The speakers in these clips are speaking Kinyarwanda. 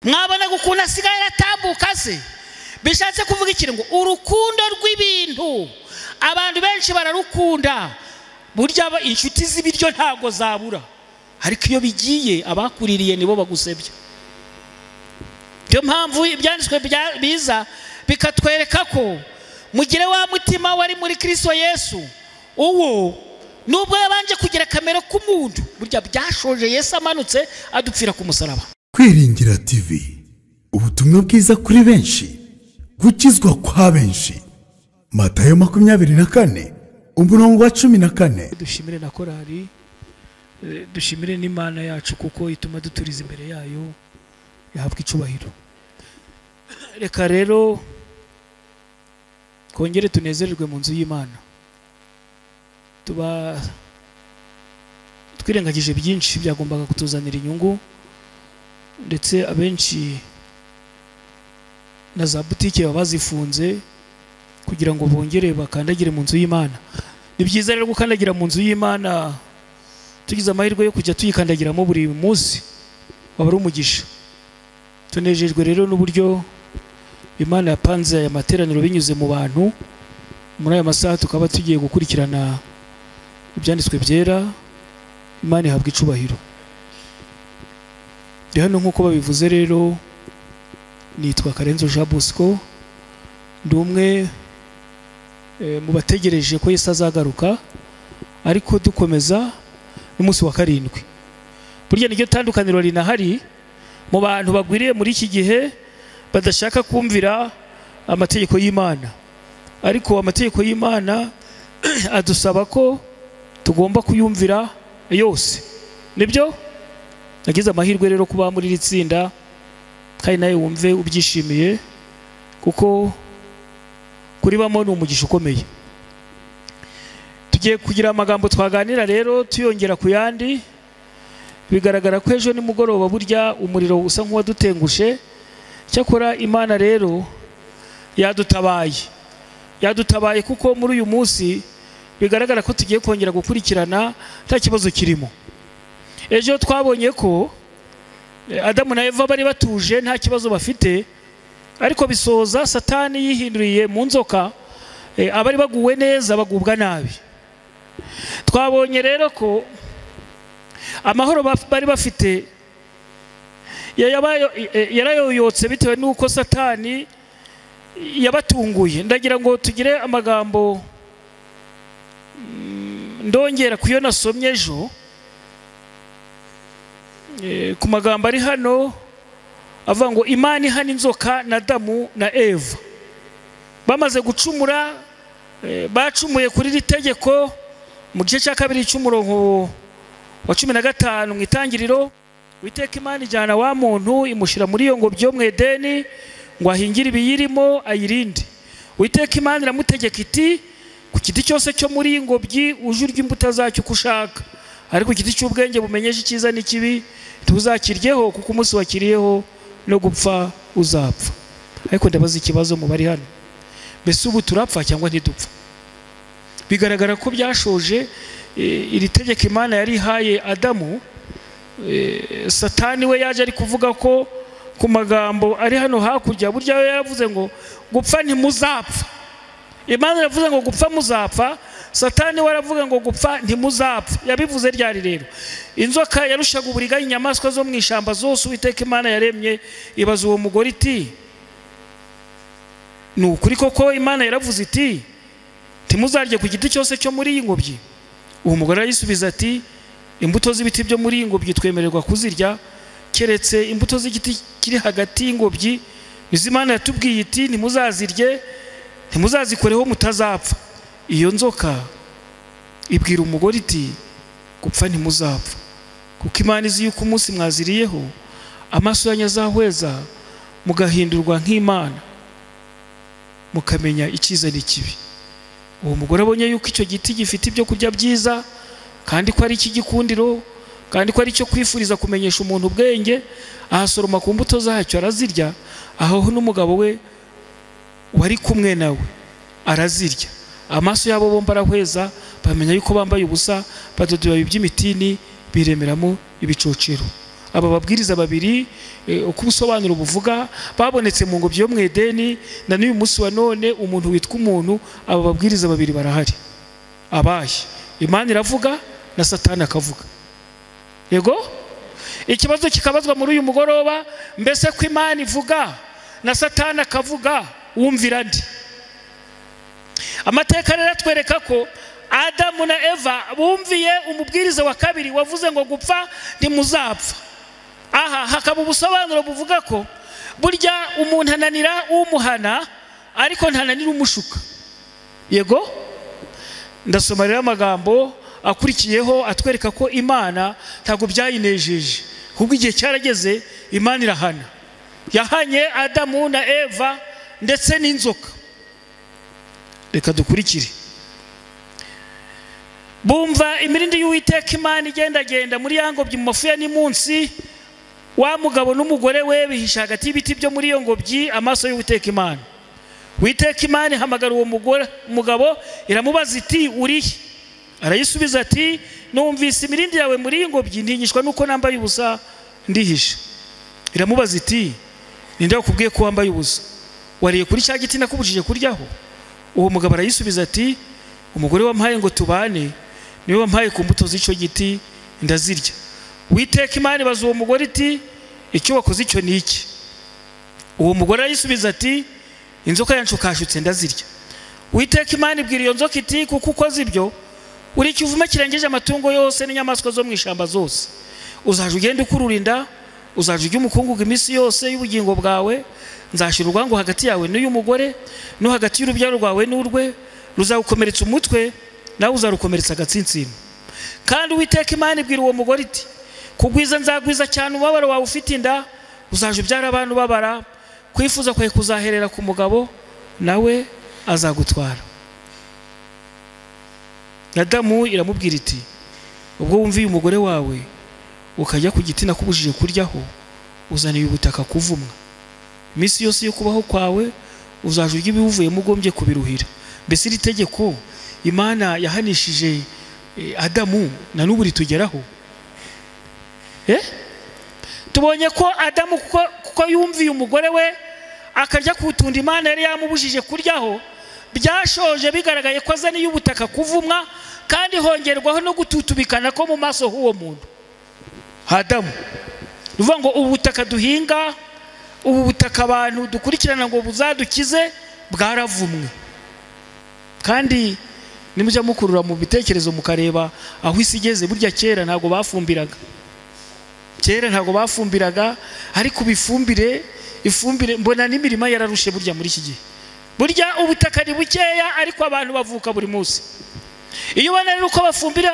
Mwabona ukuntu asigaye aratambuka se? Bishatse kuvuga iki? Ngo urukundo rw'ibintu abantu benshi bararukunda. Burya inshuti z'ibiryo ntago zabura, ariko iyo bigiye abakuririye nibo bagusebya. Niyo mpamvu ibyanditswe biza bikatwereka ko mugire wa mutima wari muri Kristo Yesu, uwo nubwo yabanje kugira kamera k'umuntu, burya byashoje Yesu amanutse adupfira ku musaraba. Kwiringira TV, ubutumwa bwiza kuri benshi, gukizwa kwa benshi. Matayo 24 umurongo wa 14. Dushimire na korari, dushimire n'Imana yacu kuko ituma duturiza imbere yayo, yahabwa icubahiro. Reka rero kongere tunezererwe mu nzu y'Imana. Tuba twirengagije byinshi byagombaga kutuzanira inyungu, ndetse abenshi na za butike bazifunze kugira ngo bongere bakandagire mu nzu y'Imana. Ni byiza rero gukandagira mu nzu y'Imana, tugize amahirwe yo kujya tuyikandagiramo buri munsi, waba ari umugisha. Tunejejwe rero n'uburyo Imana yapanze aya materaniro binyuze mu bantu. Muri aya masaha tukaba tugiye gukurikirana ibyanditswe byera. Imana ihabwa icubahiro. Ndi hano nk'uko babivuze rero, nitwa Karenzo Jean Bosco, ndi umwe mu bategereje ko Yesu azagaruka, ariko dukomeza n'umunsi wa 7. Burya niryo tandukaniro rinahari mu bantu bagwiriye muri iki gihe badashaka kumvira amategeko y'Imana. Ariko amategeko y'Imana adusaba ko tugomba kuyumvira yose. Nibyo? Nagize amahirwe rero kuba muri iri tsinda, kandi nawe wumve ubyishimiye, kuko kuribamo ni umugisha ukomeye. Tugiye kugira amagambo twaganira rero tuyongera ku yandi. Bigaragara ko ejo nimugoroba burya umuriro usa nk'uwadutengushe. Cyakora Imana rero yadutabaye, yadutabaye kuko muri uyu munsi bigaragara ko tugiye kongera gukurikirana nta kibazo kirimo. Ejo twabonye ko Adamu na Eva bari batuje nta kibazo bafite, ariko bisoza Satani yihinduriye mu nzoka, abari baguwe neza bagubwa nabi. Twabonye rero ko amahoro bari bafite yarayoyotse bitewe n'uko Satani yabatunguye. Ndagira ngo tugire amagambo ndongera kuyo nasomye ejo, ku magambo ari hano avuga ngo Imana ihana inzoka na Adamu na Eva bamaze gucumura. Bacumuye kuri iri tegeko mu gice cya 2 cy'umurongo wa 15 mu itangiriro. Uwiteka Imana ijyana wa muntu imushyira muri iyo ngobyi yo mu Edeni ngo ahingire ibiyirimo ayirinde. Uwiteka Imana iramutegeka iti, ku giti cyose cyo muri iyi ngobyi uje urya imbuto zacyo uko ushaka, ariko igiti cy'ubwenge bumenyesha icyiza n'ikibi ntuzakiryeho, kuko umunsi wakiriyeho no gupfa uzapfa. Ariko ndabaza ikibazo mu bari hano, mbese ubu turapfa cyangwa ntidupfa? Bigaragara ko byashoje iri tegeko Imana yari ihaye Adamu. Satani we yaje ari kuvuga ko ku magambo ari hano hakurya, burya we yavuze ngo gupfa ntimuzapfa. Imana yavuze ngo gupfa muzapfa, Satani we aravuga ngo gupfa ntimuzapfa. Yabivuze ryari rero? Inzoka yarushaga uburiganya inyamaswa zo mu ishyamba zose Uwiteka Imana yaremye, ibaza uwo mugore iti, ni ukuri koko Imana yaravuze iti ntimuzarye ku giti cyose cyo muri iyi ngobyi? Uwo mugore arayisubiza ati, imbuto z'ibiti byo muri iyi ngobyi twemererwa kuzirya, keretse imbuto z'igiti kiri hagati y'ingobyi, nizo Imana yatubwiye iti ntimuzazirye, ntimuzazikoreho mutazapfa. Iyo nzoka ibwira umugore iti, gupfa ntimuzapfa, kuko Imana izi yuko umunsi mwaziriyeho amaso yanyu azahweza, mugahindurwa nk'Imana, mukamenya icyiza n'ikibi. Uwo mugore abonye yuko icyo giti gifite ibyo kurya byiza, kandi ko ari ikigikundiro, kandi ko ari cyo kwifuriza kumenyesha umuntu ubwenge, ahasoroma ku mbuto zacyo arazirya. Aho n'umugabo we wari kumwe nawe arazirya. Amaso yabo bombi arahweza, bamenya yuko bambaye ubusa, badoda ibibabi by'imitini biremeramo ibicocero. Aba babwiriza babiri uko ubusobanuro buvuga babonetse mu ngobyi yo mu Edeni, na n'uyu munsi wa none umuntu witwa umuntu, aba babwiriza babiri barahari. Abaye Imana iravuga na Satani akavuga. Yego, ikibazo kikabazwa muri uyu mugoroba, mbese ko Imana ivuga na Satani akavuga, wumvira ndi? Amateka rero atwereka ko Adamu na Eva bumviye umubwiriza wa kabiri wavuze ngo gupfa ntimuzapfa. Aha hakaba ubusobanuro buvuga ko burya umuntu ananira umuhana ariko ntananira umushuka. Yego, ndasoma rero amagambo akurikiyeho atwereka ko Imana ntabwo byayinejeje, ahubwo igihe cyarageze Imana irahana. Yahanye Adamu na Eva ndetse n'inzoka. Reka dukurikire. Bumva imirindi y'Uwiteka Imana igendagenda muri ya ngobyi mu mafu ya nimunsi, wa mugabo n'umugore we bihisha hagati y'ibiti byo muri iyo ngobyi amaso y'Uwiteka Imana. Uwiteka Imana ihamagara uwo mugabo iramubaza iti urihe? Arayisubiza ati numvise imirindi yawe muri iyi ngobyi, ntinyishwa nuko nambaye ubusa ndihisha. Iramubaza iti ninde wakubwiye ko wambaye ubusa? Wariye kuri cya giti nakubujije kuryaho? Uwo mugabo arayisubiza ati umugore wampaye ngo tubane niwe wampaye ku mbuto z'icyo giti ndazirya. Uwiteka Imana ibaza uwo mugore iti icyo wakoze icyo ni iki? Uwo mugore arayisubiza ati inzoka yanshukashutse ndazirya. Uwiteka Imana ibwira iyo nzoka iti kuko ukoze ibyo uri ikivume kirengeje amatungo yose n'inyamaswa zo mu ishyamba zose, uzaje ugenda ukurura inda, uzaje ujya umukungugu iminsi yose y'ubugingo bwawe. Nzashyira urwango hagati yawe n'uyu mugore, no hagati y'urubyaro rwawe n'urwe, ruzagukomeretsa umutwe nawe uzarukomeretsa agatsinsino. Kandi Uwiteka Imana ibwira uwo mugore iti kugwiza nzagwiza cyane umubabaro wawe ufite inda, uzaje ubyara abantu babara, kwifuza kwawe kuzaherera ku mugabo nawe azagutwara. Adamu iramubwira iti ubwo wumviye umugore wawe ukajya ku giti nakubujije kuryaho, uzaniye ubutaka kuvumwa. Iminsi yose yo kubaho kwawe uzaje urya ibivuyemo ugombye kubiruhira. Mbese iri tegeko Imana yahanishije Adamu na n'ubu ritugeraho. Tubonye ko Adamu kuko yumviye umugore we akarya kutunda Imana yari yamubujije kuryaho, byashoje bigaragaye ko azaniye ubutaka kuvumwa, kandi hongerwaho no gututubikana ko mu maso h'uwo muntu Adamu. Bivuga ngo ubutaka duhinga, ubu butaka abantu dukurikirana ngo buzadukize, bwaravumwe. Kandi nimujya mukurura mu bitekerezo mukareba aho isi igeze, burya kera ntabwo bafumbiraga. Kera ntabwo bafumbiraga, ariko bifumbire ifumbire mbona n'imirima yararushe burya muri iki gihe. Burya ubutaka ni bukeya ariko abantu bavuka buri munsi. Iyo ubona rero uko bafumbira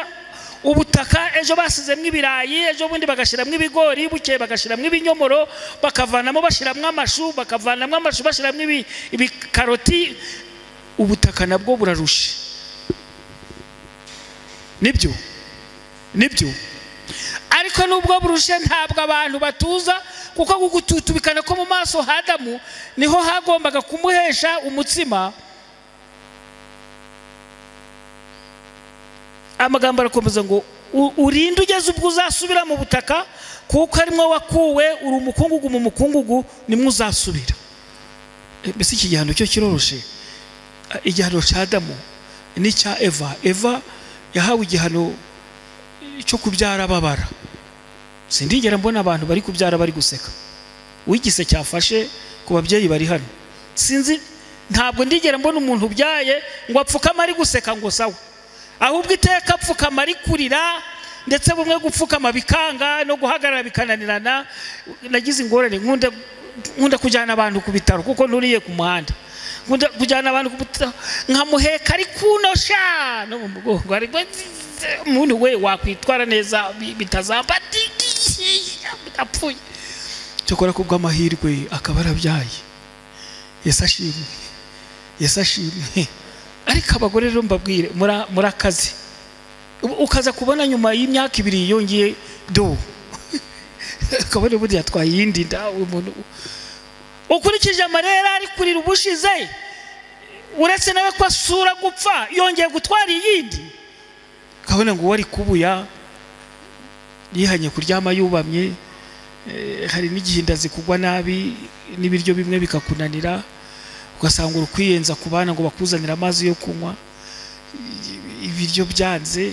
ubutaka, ejo basizemwo ibirayi, ejo bundi bagashiramwo ibigori, bukeye bagashiramwo ibinyomoro, bakavanamo bashiramwo amashu, bakavanamo amashu bashiramwo ibikaroti, ubutaka nabwo burarushe. Nibyo, nibyo. Ariko nubwo burushe ntabwo abantu batuza, kuko gututubikana ko mu maso Adamu niho hagombaga kumuhesha umutsima. Amagambo arakomeza ngo urinde ugeze ubwo uzasubira mu butaka, kuko arimwo wakuwe, uri umukungugu mu mukungugu nimwe uzasubira. Mbese iki gihano cyo kiroroshe? Igihano cya Adamu n'icya Eva. Eva yahawe igihano cyo kubyara babara. Sindigera mbona abantu bari kubyara bari guseka. Wigise cyafashe ku babyeyi bari hano. Sinzi, ntabwo ndigera mbona umuntu ubyaye ngo apfukama ari guseka ngo sawa. Ahubwo iteka apfukama ari kurira, ndetse bumwe gupfukama bikanga no guhagarara bikananirana. Nagize ingorane, nkunda kujyana abantu ku bitaro kuko nturiye ku muhanda. Nkunda kujyana abantu ku bitaro nkamuheka ari kunosha no mu mugongo, ariko umuntu we wakwitwara neza bitazamba apfuye. Cyokora kubw'amahirwe akaba arabyaye. Yesu ashimwe, Yesu ashimwe. Ariko abagore rero mbabwire, murakazi ukaza kubona nyuma y'imyaka ibiri yongeye do akabona burya yatwaye iyindi nda. Umuntu ukurikije amarera ari kurira ubushize, uretse nawe ko asura gupfa yongeye gutwara iyindi, akabona ngo wari kubuya yihanye kuryama yubamye. Hari n'igihe inda zikugwa nabi n'ibiryo bimwe bikakunanira, ugasanga uri kwiyenza ku bana ngo bakuzanire amazi yo kunywa, ibiryo byanze.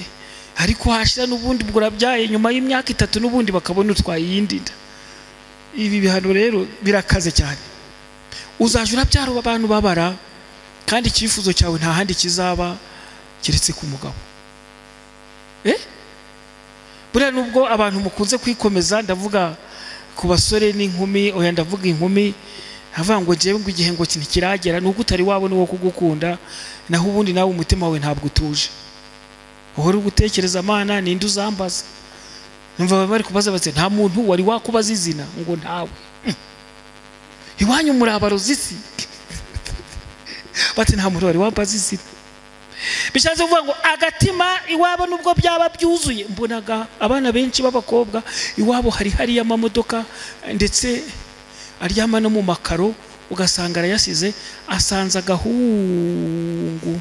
Ariko hashira n'ubundi ubwo urabyaye nyuma y'imyaka 3 n'ubundi bakabona utwaye iyindi nda. Ibi bihano rero birakaze cyane. Uzaje urabyara abantu babara, kandi icyifuzo cyawe nta handi kizaba keretse ku mugabo. Buriya nubwo abantu mukunze kwikomeza, ndavuga ku basore n'inkumi, oya ndavuga inkumi, avuga ngo njyewe ngo igihe ngo ntikiragera, nuko utari wabona uwo kugukunda, naho ubundi nawe umutima wawe ntabwo utuje. Uhora ugutekereza Mana ninde uzambaza. Numva bari kubaza bati nta muntu wari wakubaza izina, ngo ntawe. Iwanyu muri abarozi si? Bati nta muntu wari wambaza izina. Bishatse kuvuga ngo agatima iwabo nubwo byaba byuzuye. Mbonaga abana benshi b'abakobwa iwabo hari amamodoka, ndetse aryama no mu makaro, ugasanga arayasize, asanze agahungu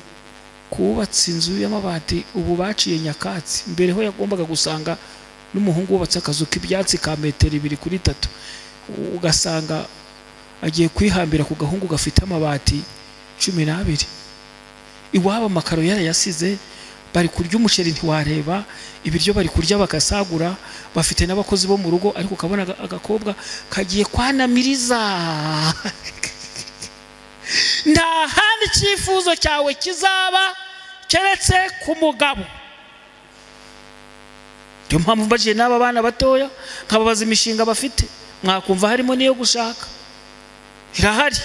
kubatse inzu y'amabati ubu baciye nyakatsi. Mbere ho yagombaga gusanga n'umuhungu wubatse akazu k'ibyatsi ka metero 2 kuri 3, ugasanga agiye kwihambira ku gahungu gafite amabati 12. Iwabo amakaro yarayasize, bari kurya umuceri ntiwareba, ibiryo bari kurya bakasagura, bafite n'abakozi bo mu rugo, ariko ukabona agakobwa kagiye kwanamiriza. Nta handi icyifuzo cyawe kizaba keretse ku mugabo. Niyo mpamvu mbagiye n'aba bana batoya nkababaza imishinga bafite, mwakumva harimo n'iyo gushaka. Irahari.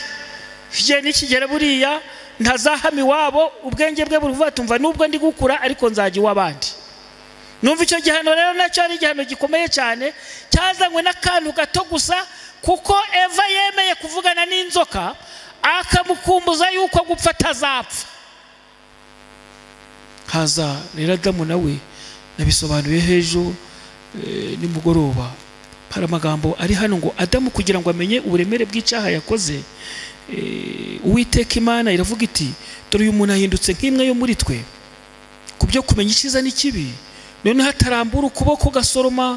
Igihe nikigera buriya ntazahama iwabo, ubwenge bwe buri tumva nubwo ndi gukura ariko nzajya iw'abandi. Numva icyo gihano rero nacyo ari igihano gikomeye cyane, cyazanywe n'akantu gato gusa, kuko Eva yemeye kuvugana n'inzoka akamukumbuza yuko gupfa atazapfa. Haza rero Adamu nawe nabisobanuye hejo nimugoroba. Hari amagambo ari hano ngo Adamu kugira ngo amenye uburemere bw'icyaha yakoze, Uwiteka Imana iravuga iti dore uyu muntu ahindutse nk'imwe yo muri twe ku byo kumenya icyiza n'ikibi, noneho atarambura ukuboko gasoroma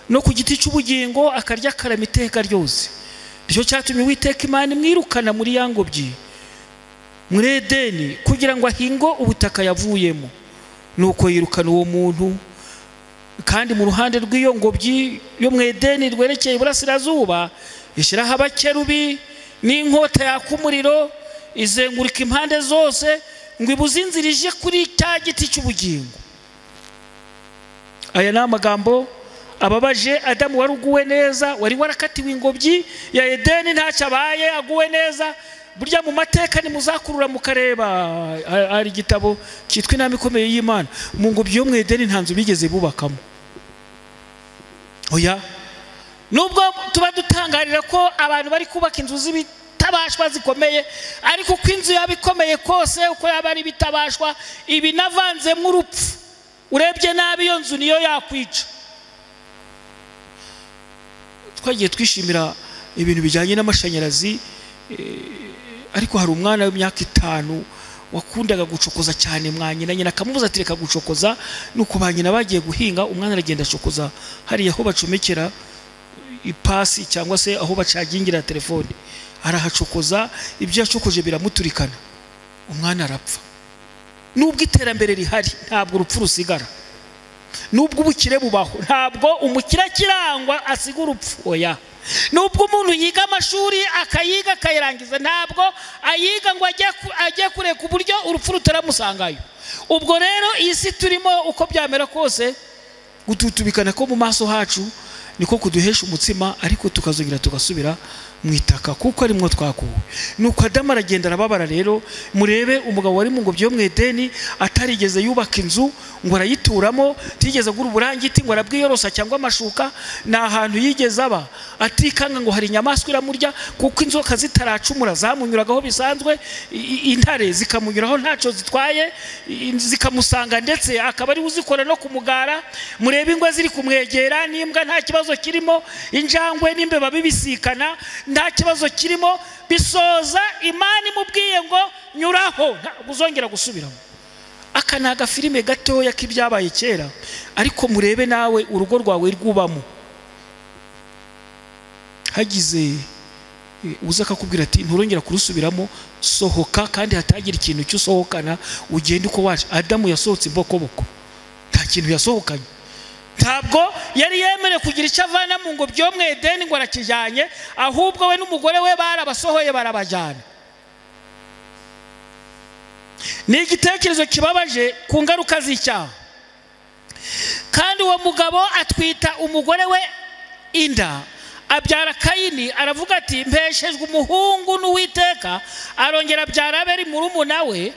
no ku giti cy'ubugingo akarya akarama iteka ryose. Nicyo cyatumye Uwiteka Imana imwirukana muri ya ngobyi muri Edeni kugira ngo ahinge ubutaka yavuyemo. Nuko yirukana uwo muntu, kandi mu ruhande rw'iyo ngobyi yo mu Edeni rwerekeye iburasirazuba ishyiraho abakerubi n'inkota yaka umuriro izengurika impande zose ngo ibuze inzira ije kuri cya giti cy'ubugingo. Aya ni amagambo ababaje Adamu wari uguwe neza, wari warakatiwe ingobyi ya Edeni ntacyo abaye, aguwe neza. Burya mu mateka nimuzakurura mukareba, hari igitabo cyitwa Inama Ikomeye y'Imana, mu ngobyi yo mu Edeni nta nzu bigeze bubakamo. Oya, nubwo tuba dutangarira ko abantu bari kubaka inzu z'ibitabashwa zikomeye, ariko uko inzu yaba ikomeye kose, uko yaba ari ibitabashwa, ibinavanzemo urupfu, urebye nabi iyo nzu niyo yakwica. Twagiye twishimira ibintu bijyanye n'amashanyarazi, ariko hari umwana w'imyaka 5 wakundaga gucokoza cyane mwanyina, nyina akamubuza ati reka gucokoza. Nuko ba nyina bagiye guhinga, umwana aragenda acokoza hariya aho bacomekera ipasi cyangwa se aho bacagingira telefone, arahacokoza, ibyo yacokoje biramuturikana, umwana arapfa. Nubwo iterambere rihari ntabwo urupfu rusigara, nubwo ubukire bubaho ntabwo umukire kirangwa asiga urupfu. Oya, nubwo umuntu yiga amashuri akayiga akayirangiza, ntabwo ayiga ngo ajye kure ku buryo urupfu rutaramusangayo. Ubwo rero iyi si turimo uko byamera kose, gututubikana ko mu maso hacu niko kuduhesha umutsima, ariko tukazongera tugasubira mu itaka kuko arimwo twakuwe. Nuko Adamu aragenda arababara. Rero murebe umugabo wari mu ngobyi yo mu Edeni atarigeze yubaka inzu ngo arayituramo, tigeze agura uburangiti ngo arabwiyorosa cyangwa amashuka, ni ahantu yigeze aba atikanga ngo hari inyamaswa iramurya, kuko inzoka zitaracumura zamunyuragaho bisanzwe, intare zikamunyuraho ntacyo zitwaye, zikamusanga ndetse akaba ari uzikora no kumugara. Murebe ingwe ziri kumwegera n'imbwa nta kibazo kirimo, injangwe n'imbeba bibisikana nta kibazo kirimo. Bisoza Imana imubwiye ngo nyuraho, ntabwo uzongera gusubiramo. Aka ni agafilime gatoya k'ibyabaye kera, ariko murebe nawe urugo rwawe rwubamo. Hagize uza akakubwira ati nturongera kurusubiramo, sohoka, kandi hatagira ikintu cy'usohokana, ugende uko waje. Adamu yasohotse imbokoboko, nta kintu yasohokanye. Ntabwo yari yemerewe kugira icyo avana mu ngobyi yo mu Edeni ngo arakijyanye, ahubwo we n'umugore we barabasohoye barabajyana. Ni igitekerezo kibabaje ku ngaruka z'icyaha. Kandi uwo mugabo atwita umugore we inda, abyara Kayini, aravuga ati mpeshejwe umuhungu n'Uwiteka. Arongera abyara Abeli murumuna we,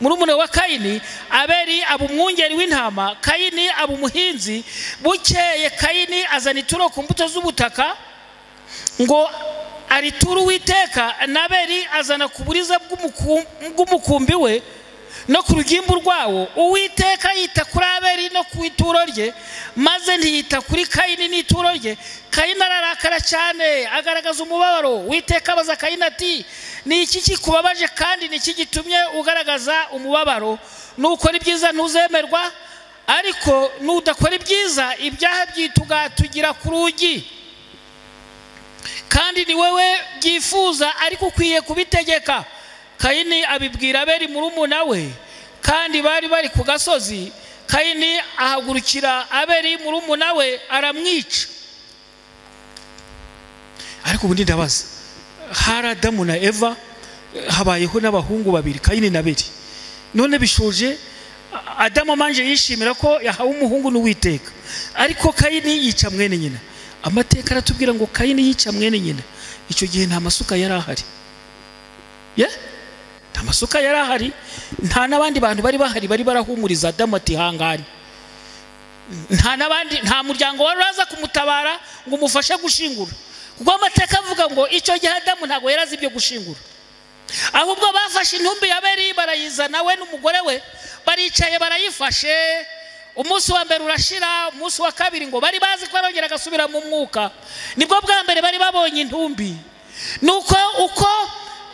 murumuna wa Kayini. Abeli aba umwungeri w'intama, Kayini aba umuhinzi. Bukeye Kayini azana ituro ku mbuto z'ubutaka ngo aritura Uwiteka, na Abeli azana ku buriza bw'umukumbi we no ku rugimbu rwawo. Uwiteka yita kuri Abeli no ku ituro rye, maze ntiyita kuri Kayini n'ituro rye. Kayini ararakara cyane, agaragaza umubabaro. Uwiteka abaza Kayini ati ni iki kikubabaje, kandi ni iki gitumye ugaragaza umubabaro? Nukora ibyiza ntuzemerwa, ariko nudakora ibyiza ibyaha byitugatugira ku rugi, kandi ni wewe byifuza, ariko ukwiye kubitegeka. Kayini abibwira Abeli murumuna we, kandi bari bari ku gasozi. Kayini ahagurukira Abeli murumuna we aramwica. Ariko ubundi ndabaza, hari Adamu na Eva, habayeho n'abahungu babiri, Kayini na Abeli. None bishoje Adamu amanje yishimira ko yahawe umuhungu n'Uwiteka, ariko Kayini yica mwene nyina. Amateka aratubwira ngo Kayini yica mwene nyina. Icyo gihe nta masuka yari ahari. Nta masuka yari ahari, nta n'abandi bantu bari bahari bari barahumuriza Adamu ati hangane. Nta n'abandi, nta muryango wari uraza kumutabara ngo umufashe gushingura. Kuko amateka avuga ngo icyo gihe Adamu ntabwo yari azi ibyo gushingura. Ahubwo bafashe intumbi ya Abeli barayizana, we n'umugore we baricaye barayifashe. Umunsi wa mbere urashira, umunsi wa kabiri ngo bari bazi ko arongera agasubira mu mwuka. Nibwo bwa mbere bari babonye intumbi. Nuko uko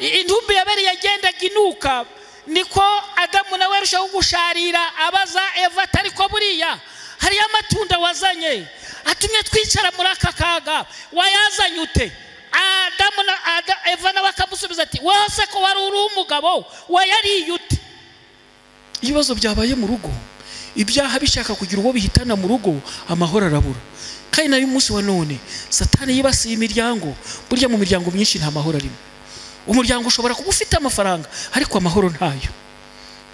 intumbi ya Abeli yagendaga inuka, niko Adamu nawe arushaho gusharira, abaza Eva atari ko buriya hariyo amatunda wazanye atumye twicara muri aka kaga, wayazanye ute? Adamu na Eva nawe akamusubiza ati wose ko wari uri umugabo wayariye ute? Ibibazo byabaye mu rugo, ibyaha bishaka kugira uwo bihitana mu rugo, amahoro arabura. Kandi nayo umunsi wa none Satani yibasiye imiryango. Burya mu miryango myinshi nta mahoro arimo. Umuryango ushobora kuba ufite amafaranga ariko amahoro ntayo.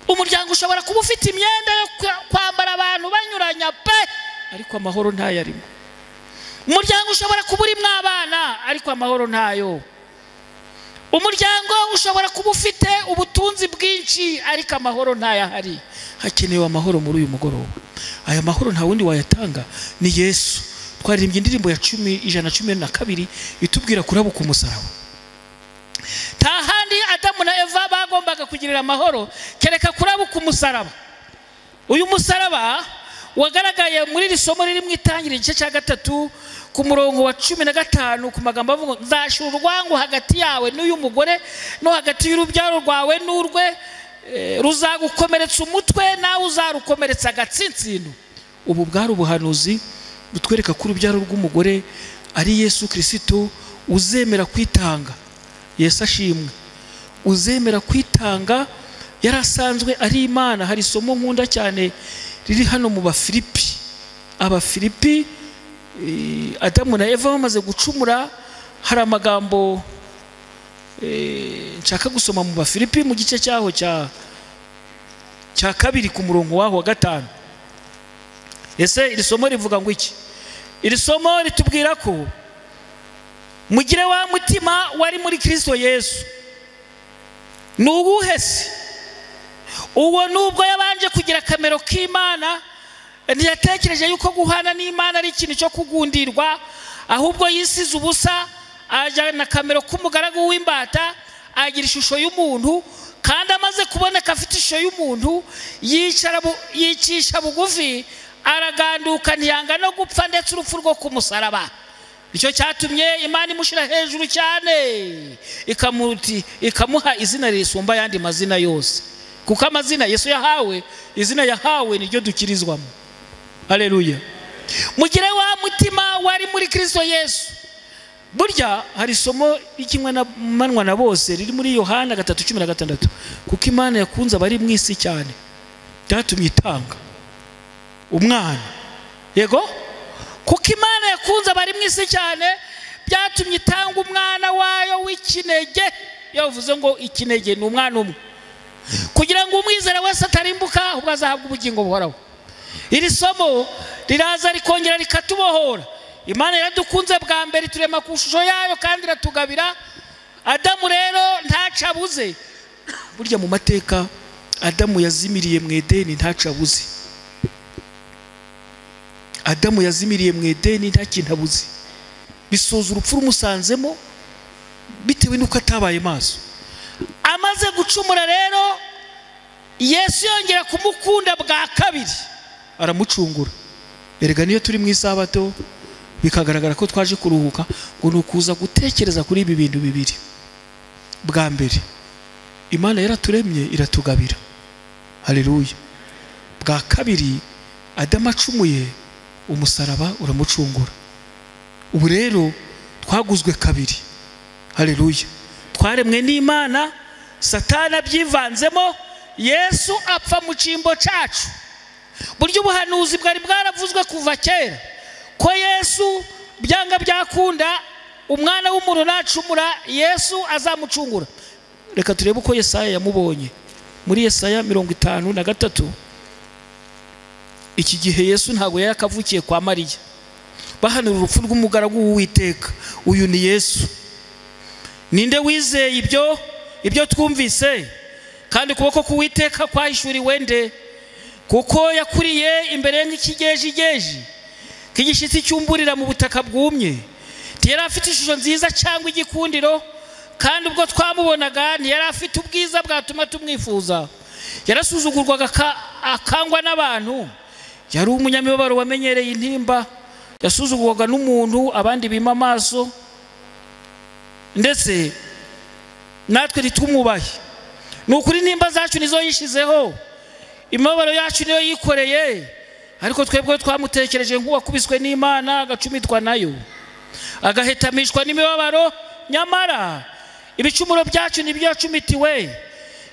Umuryango ushobora kuba ufite imyenda yo kwambara abantu banyuranya pe, ariko amahoro ntayo arimo. Umuryango ushobora kuba urimo abana ariko amahoro ntayo. Umuryango ushobora kuba ufite ubutunzi bwinshi ariko amahoro ntayo ahari. Hakenewe amahoro muri uyu mugoroba. Aya mahoro nta wundi wayatanga, ni Yesu. Twaririmbye indirimbo ya 112 itubwira kurabuka umusaraba. Nta handi Adamu na Eva bagombaga kugirira amahoro kereka kurabuka umusaraba. Uyu musaraba wagaragaye muri iri somo riri mu Itangiriro igice cya 3 ku murongo wa 15, ku magambo avuga ngo nzashira urwango hagati yawe n'uyu mugore, no hagati y'urubyaro rwawe n'urwe, ruzagukomeretsa umutwe nawe uzarukomeretsa agatsinsino. Ubu bwari ubuhanuzi butwereka ko urubyaro rw'umugore ari Yesu Kristo uzemera kwitanga. Yesu ashimwe, uzemera kwitanga. Yarasanzwe ari Imana. Hari isomo nkunda cyane riri hano mu Bafilipi. Abafilipi, Adamu na Eva bamaze gucumura, hari amagambo nshaka gusoma mu Bafilipi mu gice cyaho cya 2 ku murongo waho wa 5. Ese iri somo rivuga ngo iki? Iri somo ritubwira ko mugire wa mutima wari muri Kristo Yesu. Ni uwuhe se? Uwo nubwo yabanje kugira akamero k'Imana, ntiyatekereje yuko guhana n'Imana ari ikintu cyo kugundirwa, ahubwo yisize ubusa, ajyana akamero k'umugaragu w'imbata, agira ishusho y'umuntu. Kandi amaze kuboneka afite ishusho y'umuntu, yicisha bugufi, araganduka, ntiyanga no gupfa, ndetse urupfu rwo ku musaraba. Nicyo cyatumye Imana imushyira hejuru cyane, ikamuha izina risumba ayandi mazina yose. Kuko amazina Yesu yahawe, izina yahawe niryo dukirizwamo. Haleluya. Mugire wa mutima wari muri Kristo Yesu. Burya hari isomo ry'ikimwe na manwa na bose riri muri Yohana 3:16, kuko Imana yakunze abari mu isi cyane byatumye itanga umwana. Yego, kuko Imana yakunze abari mu isi cyane byatumye itanga umwana wayo w'ikinege. Yavuze ngo ikinege ni umwana umwe, kugira ngo umwizera wese atarimbuka ahubwo azahabwa ubugingo buhoraho. Iri somo riraza rikongera rikatubohora. Imana yaradukunze bwa mbere, turema ku ishusho yayo kandi iratugabira. Adamu rero ntaco abuze. Burya mu mateka Adamu yazimiriye mu Edeni ntaco abuze. Adamu yazimiriye mu Edeni nta kintu abuze. Bisoza urupfu rumusanzemo bitewe nuko atabaye maso. Amaze gucumura rero, Yesu yongera kumukunda bwa kabiri, aramucungura. Erega niyo turi mu isabato bikagaragara ko twaje kuruhuka, ngo nukuza gutekereza kuri ibi bintu bibiri. Bwa mbere, Imana yaraturemye iratugabira. Haleluya. Bwa kabiri, Adamu acumuye umusaraba uramucungura. Ubu rero twaguzwe kabiri. Haleluya. Twaremwe n'Imana, Satana byivanzemo, Yesu apfa mu cyimbo cyacu. Buryo ubuhanuzi bwari bwaravuzwe kuva kera ko Yesu byanga byakunda umwana w'umuntu nacumura Yesu azamucungura. Reka turebe uko Yesaya yamubonye. Muri Yesaya 53, iki gihe Yesu ntago yari akavukiye kwa Mariya. Bahanura urupfu rw'umugaragu w'Uwiteka. Uyu ni Yesu. Ninde wizeye ibyo twumvise? Kandi ukuboko k'Uwiteka kwahishuriwe nde? Kuko yakuriye imbere nk'ikigejigeji k'igishyitsi cyumburira mu butaka bwumye. Ntiyari afite ishusho nziza cyangwa igikundiro, kandi ubwo twamubonaga ntiyari afite ubwiza bwatuma tumwifuza. Yarasuzugurwaga akangwa n'abantu. Yari umunyamibabaro wamenyereye intimba, yasuzugurwaga n'umuntu abandi bima amaso, ndetse natwe ntitumwubahe. Ni ukuri intimba zacu nizo yishizeho, imibabaro yacu niyo yikoreye, ariko twebwe twamutekereje nk'uwakubiswe n'Imana agacumitwa nayo, agahetamishwa n'imibabaro. Nyamara ibicumuro byacu nibyo yacumitiwe,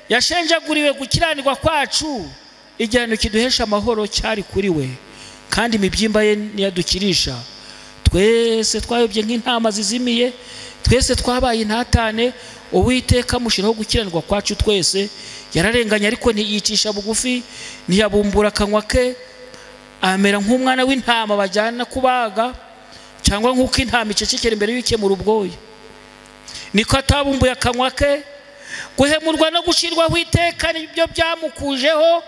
yashenjaguriwe gukiranirwa kwacu, igihano kiduhesha amahoro cyari kuri we, kandi imibyimba ye niyadukirisha. Twese twayobye nk'intama zizimiye, twese twabaye intatane, Uwiteka amushyiraho gukiranirwa kwacu twese. Yararenganye ariko ntiyicisha bugufi, ntiyabumbura akanwa ke, amera nk'umwana w'intama bajyana kubaga, cyangwa nk'uko intama icecekera imbere y'ukemura ubwoya, niko atabumbuye akanwa ke. Guhemurwa no gucirwaho iteka nibyo byamukujeho.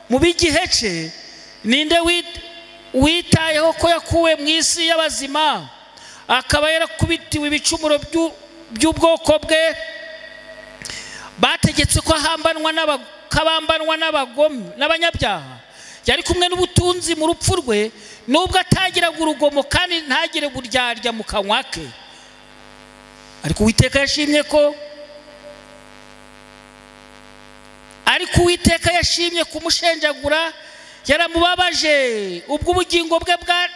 Mu b'igihe cye ninde witayeho ko yakuwe mu isi y'abazima, akaba yarakubitiwe ibicumuro by'ubwoko bwe? Bategetse ko ahambanwa n'abagome n'abanyabyaha. Yari kumwe n'ubutunzi mu rupfu rwe, nubwo atagiraga urugomo kandi ntagire buryarya mu kanwa ke. Ariko Uwiteka yashimye ko ariko Uwiteka yashimye kumushenjagura, yaramubabaje ubwo ubugingo bwe bwa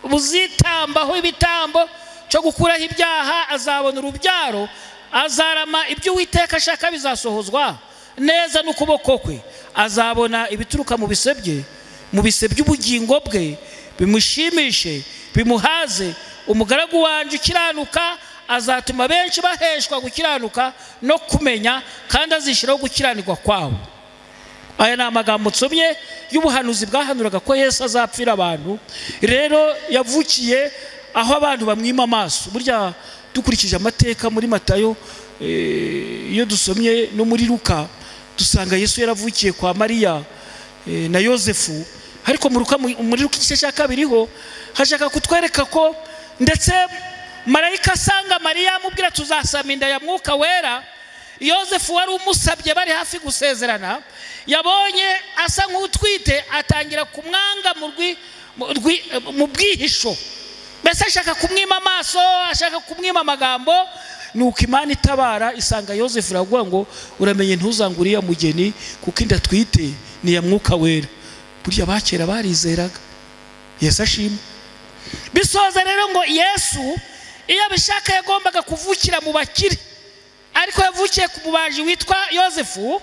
buzitambaho ibitambo cyo gukuraho ibyaha. Azabona urubyaro, azarama, ibyo Uwiteka ashaka bizasohozwa neza n'ukuboko kwe. Azabona ibituruka mu bise bye, mu bise by'ubugingo bwe, bimushimishe bimuhaze. Umugaragu wanje ukiranuka azatuma benshi baheshwa gukiranuka no kumenya, kandi azishyiraho gukiranirwa kwabo. Aya ni amagambo nsomye y'ubuhanuzi bwahanuraga ko Yesu azapfira abantu. Rero yavukiye aho abantu bamwima amaso. Burya dukurikije amateka muri Matayo, iyo dusomye no muri Luka, dusanga Yesu yaravukiye kwa Mariya na Yosefu. Ariko muri Luka igice cya 2 ho hashaka kutwereka ko ndetse marayika asanga Mariya amubwira tuzasama inda ya Mwuka Wera. Yosefu wari umusabye bari hafi gusezerana, yabonye asa nk'utwite, atangira kumwanga mu bwihisho. Mbese ashaka kumwima amaso, ashaka kumwima amagambo. Nuko Imana itabara isanga Yosefu iravuga ngo uramenye ntuzanguriya mugeni, kuko inda twite ni ya Mwuka Wera. Burya bakera barizeraga. Yesu ashimwe. Bisoza rero ngo Yesu Iyo abishaka yagombaga kuvukira mu bakire, ariko yavukiye ku mubaji witwa Yosefu,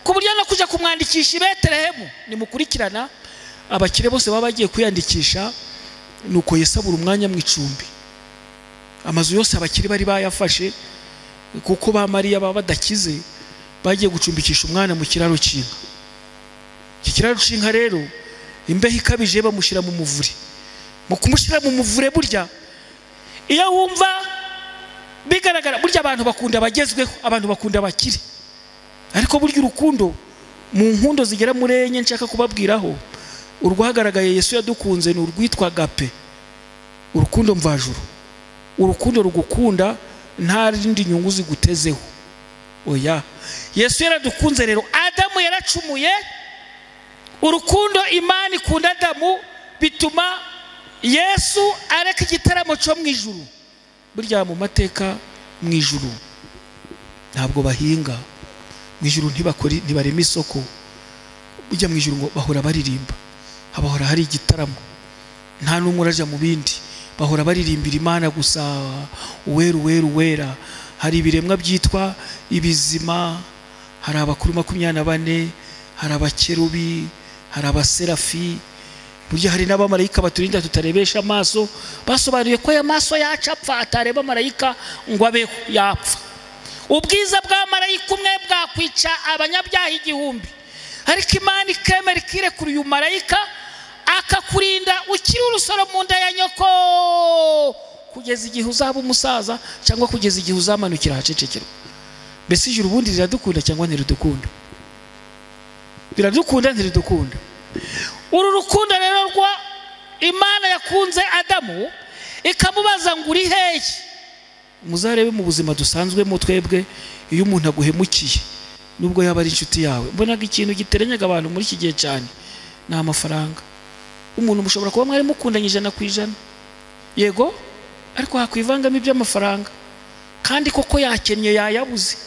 ku buryo no kujya kumwandikisha i Betelehemu. Nimukurikirana abakire bose baba bagiye kwiyandikisha, nuko Yesu abura umwanya mu icumbi. Amazu yose abakire bari bayafashe, kuko ba Mariya baba badakize, bagiye gucumbikisha umwana mu kiraro cy'inka. Iki kiraro cy'inka rero imbeho ikabije bamushyira mu muvure. Mu kumushyira mu muvure, burya iyo wumva bigaragara, burya abantu bakunda abagezweho, abantu bakunda abakire, ariko burya urukundo mu nkundo zigera muri enye nshaka kubabwiraho, urwagaragaye Yesu yadukunze ni urwitwa agape, urukundo mvajuru, urukundo rugukunda nta rindi nyungu zigutezeho. Oya, Yesu yaradukunze. Rero Adamu yaracumuye, urukundo Imana ikunda Adamu bituma Yesu areka igitaramo cyo mu ijuru. Burya mu mateka mu ijuru ntabwo bahinga, mu ijuru ntibakora, ntibarema isoko. Burya mu ijuru ngo bahora baririmba, habahora hari igitaramo, nta n'umwe uraja mu bindi, bahora baririmbira Imana gusa, uwera uwera uwera. Hari ibiremwa byitwa ibizima, hari abakuru 24, hari abakerubi, hari abaserafi, burya hari n'abamarayika baturinda tutarebesha amaso. Basobanuye ko aya maso yacu apfa, atareba marayika ngo abeho, yapfa. Ubwiza bwa marayika umwe bwakwica abanyabyaha 1000, ariko Imana ikemera ikirekura uyu marayika akakurinda ukiri urusoro mu nda ya nyoko, kugeza igihe uzaba umusaza, cyangwa kugeza igihe uzamanukira ahacecekerwa. Mbese ijuru ubundi riradukunda cyangwa ntiridukunda? Riradukunda, ntiridukunda? Uru rukundo rero rwa Imana yakunze Adamu, ikamubaza ngo uri hehe? Muzarebe mu buzima dusanzwemo twebwe, iyo umuntu aguhemukiye nubwo yaba ari inshuti yawe, mbonaga ikintu giteranyaga abantu muri iki gihe cyane ni amafaranga. Umuntu mushobora kuba mwari mukundanye 100%, yego, ariko hakwivangamo iby'amafaranga, kandi koko yakennye yayabuze,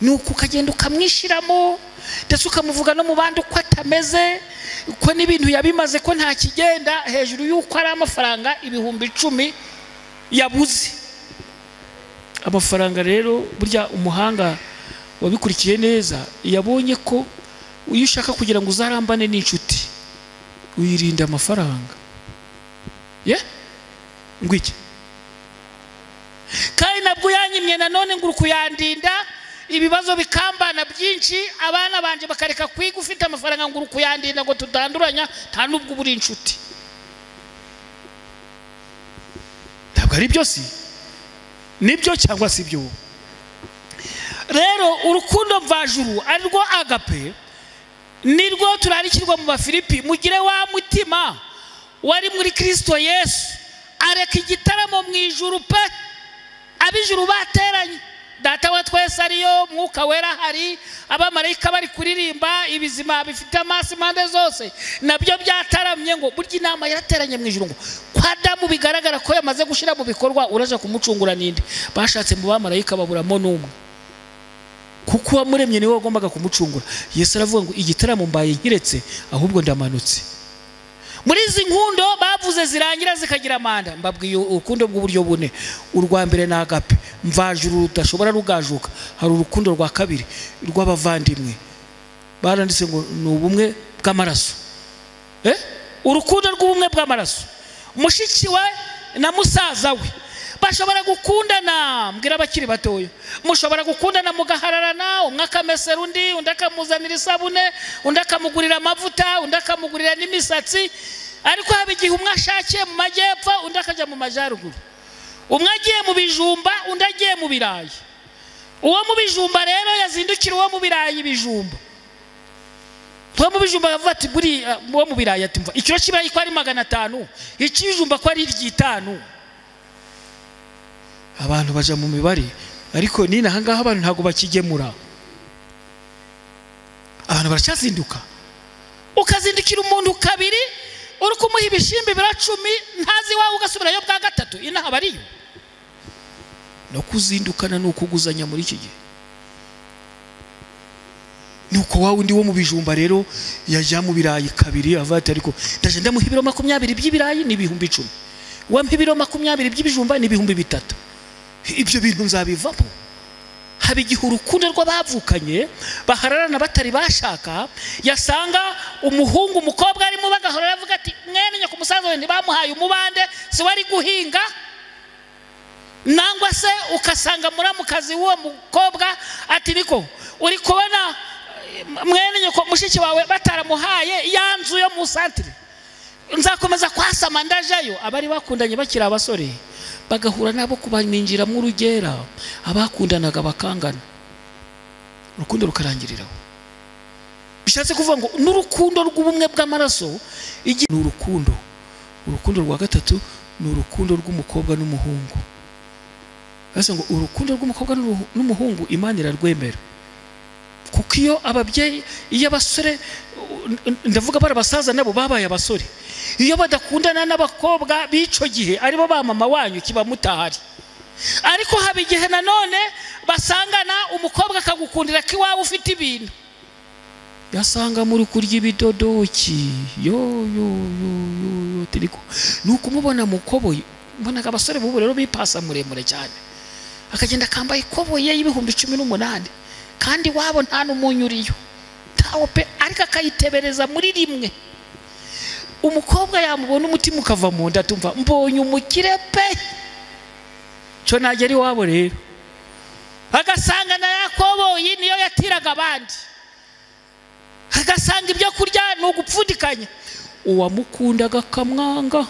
nuko ukagenda ukamwishiramo, ndetse ukamuvuga no mu bandi uko atameze, ko n'ibintu yabimaze, ko nta kigenda, hejuru y'uko ari amafaranga 10,000 yabuze. Amafaranga rero burya umuhanga wabikurikiye neza yabonye ko iyo ushaka kugira ngo uzarambane n'inshuti uyirinda amafaranga. Ye ngwiki kandi nabwo yanyimye nanone ngo urukuyandinda, ibibazo bikambana byinshi, abana banje bakareka kwiga, ufite amafaranga ngo urukuyandinda ngo tutanduranya, nta nubwo uburi inshuti. Ntabwo ari byo, si nibyo cyangwa si byo? Rero urukundo mvajuru ari rwo agape, nirwo turarikirwa mu Bafilipi, mugire wa mutima wari muri Kristo Yesu, areka igitaramo mu ijuru pe, ab'ijuru bateranye, Data wa twese ariyo, Mwuka Wera hari, abamarayika bari kuririmba, ibizima bifite amaso impande zose nabyo byataramye. Ngo burya inama yarateranye mu ijuru, ngo kwa Adamu bigaragara ko yamaze gushira mu bikorwa, uraje kumucungura ninde? Bashatse mu bamarayika baburamo n'umwe, kuko uwamuremye niwe wagombaga kumucungura. Yesu aravuga ngo igitaramo mbaye nkiretse, ahubwo ndamanutse. Muri izi nkundo bavuze zirangira zikagira amanda, mbabwiye urukundo bw'uburyo bune. Urwa mbere ni agape mvajuru rudashobora rugajuka. Hari urukundo rwa kabiri rw'abavandimwe, baranditse ngo ni ubumwe bw'amaraso. Urukundo rw'ubumwe bw'amaraso, mushiki we na musaza we bashobora gukundana. Mbwira abakiri batoya, mushobora gukundana mugahararana, umwe akamesera undi, undi akamuzanira isabune, undi akamugurira amavuta, undi akamugurira n'imisatsi, ariko haba igihe umwe ashakiye mu majyepfo, undi akajya mu majyaruguru, umwe agiye mu bijumba, undi agiye mu birayi. Uwo mu bijumba rero yazindukira uwo mu birayi ibijumba, uwo mu bijumba yavuga ati buri uwo mu birayi ati mva ikiro cy'ibirayi ko ari 500, icy'ibijumba ko ari 5. Abantu baja mu mibare, ariko nina ahangaha abantu ntago bakigemura, abantu baracyazinduka. Ukazindukira umuntu kabiri, uri kumuha ibishimbi 10,000, ntazi wawe ugasubirayo bwa gatatu, inaha bariyo. No kuzindukana ni ukuguzanya muri iki gihe. Nuko wawe undi wo mu bijumba rero yajya mu birayi kabiri, avuga ati ariko ndaje ndamuha ibiro 20 by'ibirayi ni 10,000. Wampa ibiro 20 by'ibijumba ni 3000. Ibyo bintu nzabivamo. Haba igihe urukundo rw'abavukanye bahararana batari bashaka, yasanga umuhungu umukobwa arimo bagahora avuga ati mwene nyoko umusaza we ntibamuhaye umubande, si wari guhinga. Nangwa se ukasanga muramukazi w'uwo mukobwa ati niko uri kubona mwene nyoko mushiki wawe bataramuhaye ya nzu yo mu santire, nzakomeza kwasama ndajayo. Abari bakundanye bakiri abasore bagahura nabo kubaminjira mu rugera, abakundanaga bakangana, urukundo rukarangiriraho. Bishatse kuvuga ngo n'urukundo rw'ubumwe bw'amaraso ni urukundo. Urukundo rwa gatatu ni urukundo rw'umukobwa n'umuhungu. Base ngo urukundo rw'umukobwa n'umuhungu Imana irarwemera. Kuko iyo ababyeyi, iyo abasore, ndavuga barabasaza nabo babaye abasore, iyo badakundana n'abakobwa b'ico gihe aribo ba mama wanyu kiba mutahari. Ariko haba igihe nanone basangana umukobwa akagukundira ko iwawe ufite ibintu, yasanga muri kurya ibidodoki yo yo yo yo tiriko nuko umubona mukoboye. Mbonaga abasore bubu rero bipasa muremure cyane, akagenda akambaye ikoboye y'18,000 kandi wabo nta n'umunyuriyo tawo pe, ariko akayitebereza muri rimwe. Umukobwa yamubona umutima ukava mu nda, tumva mbonye umukire pe, cyo nagera iwabo rero agasanga na yakoboyi niyo yatiraga abandi, agasanga ibyo kurya ni ugupfundikanya. Uwamukundaga akamwanga.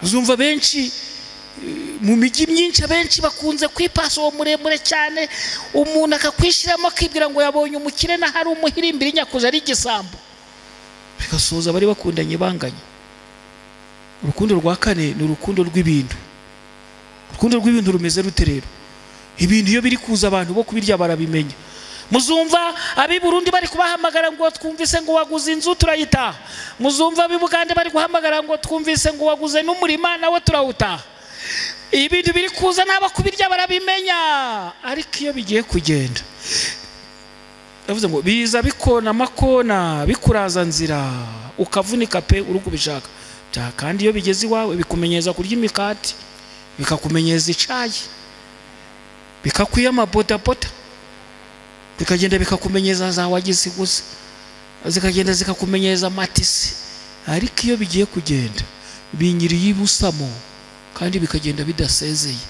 Uzumva benshi mu mijyi myinshi abenshi bakunze kwipasa uwo muremure cyane, umuntu akakwishiramo akibwira ngo yabonye umukire na hari umuhirimbiri nyakuza ari igisambo, bigasoza bari bakundanye banganye. Urukundo rwa kane ni urukundo rw'ibintu. Urukundo rw'ibintu rumeze rute rero? Ibintu iyo biri kuza abantu bo kubirya barabimenya. Muzumva abi Burundi bari kubahamagara ngo twumvise ngo waguze inzu turayitaha. Muzumva abi Bugande bari guhamagara ngo twumvise ngo waguze n'umurima nawe turawutaha. Ibintu biri kuza n'aba kubirya barabimenya. Ariko iyo bigiye kugenda, ndavuze ngo biza bikona makona bikuraza nzira ukavunika pe uri kubishaka. Kandi iyo bigeze iwawe bikumenyeza kurya imikati, bikakumenyeza icayi, bikakwiyama bodaboda, bikagenda bikakumenyeza za wagize gusa, zikagenda zikakumenyeza matisi. Ariko iyo bigiye kugenda binyiriye ibusamo kandi bikagenda bidasezeye.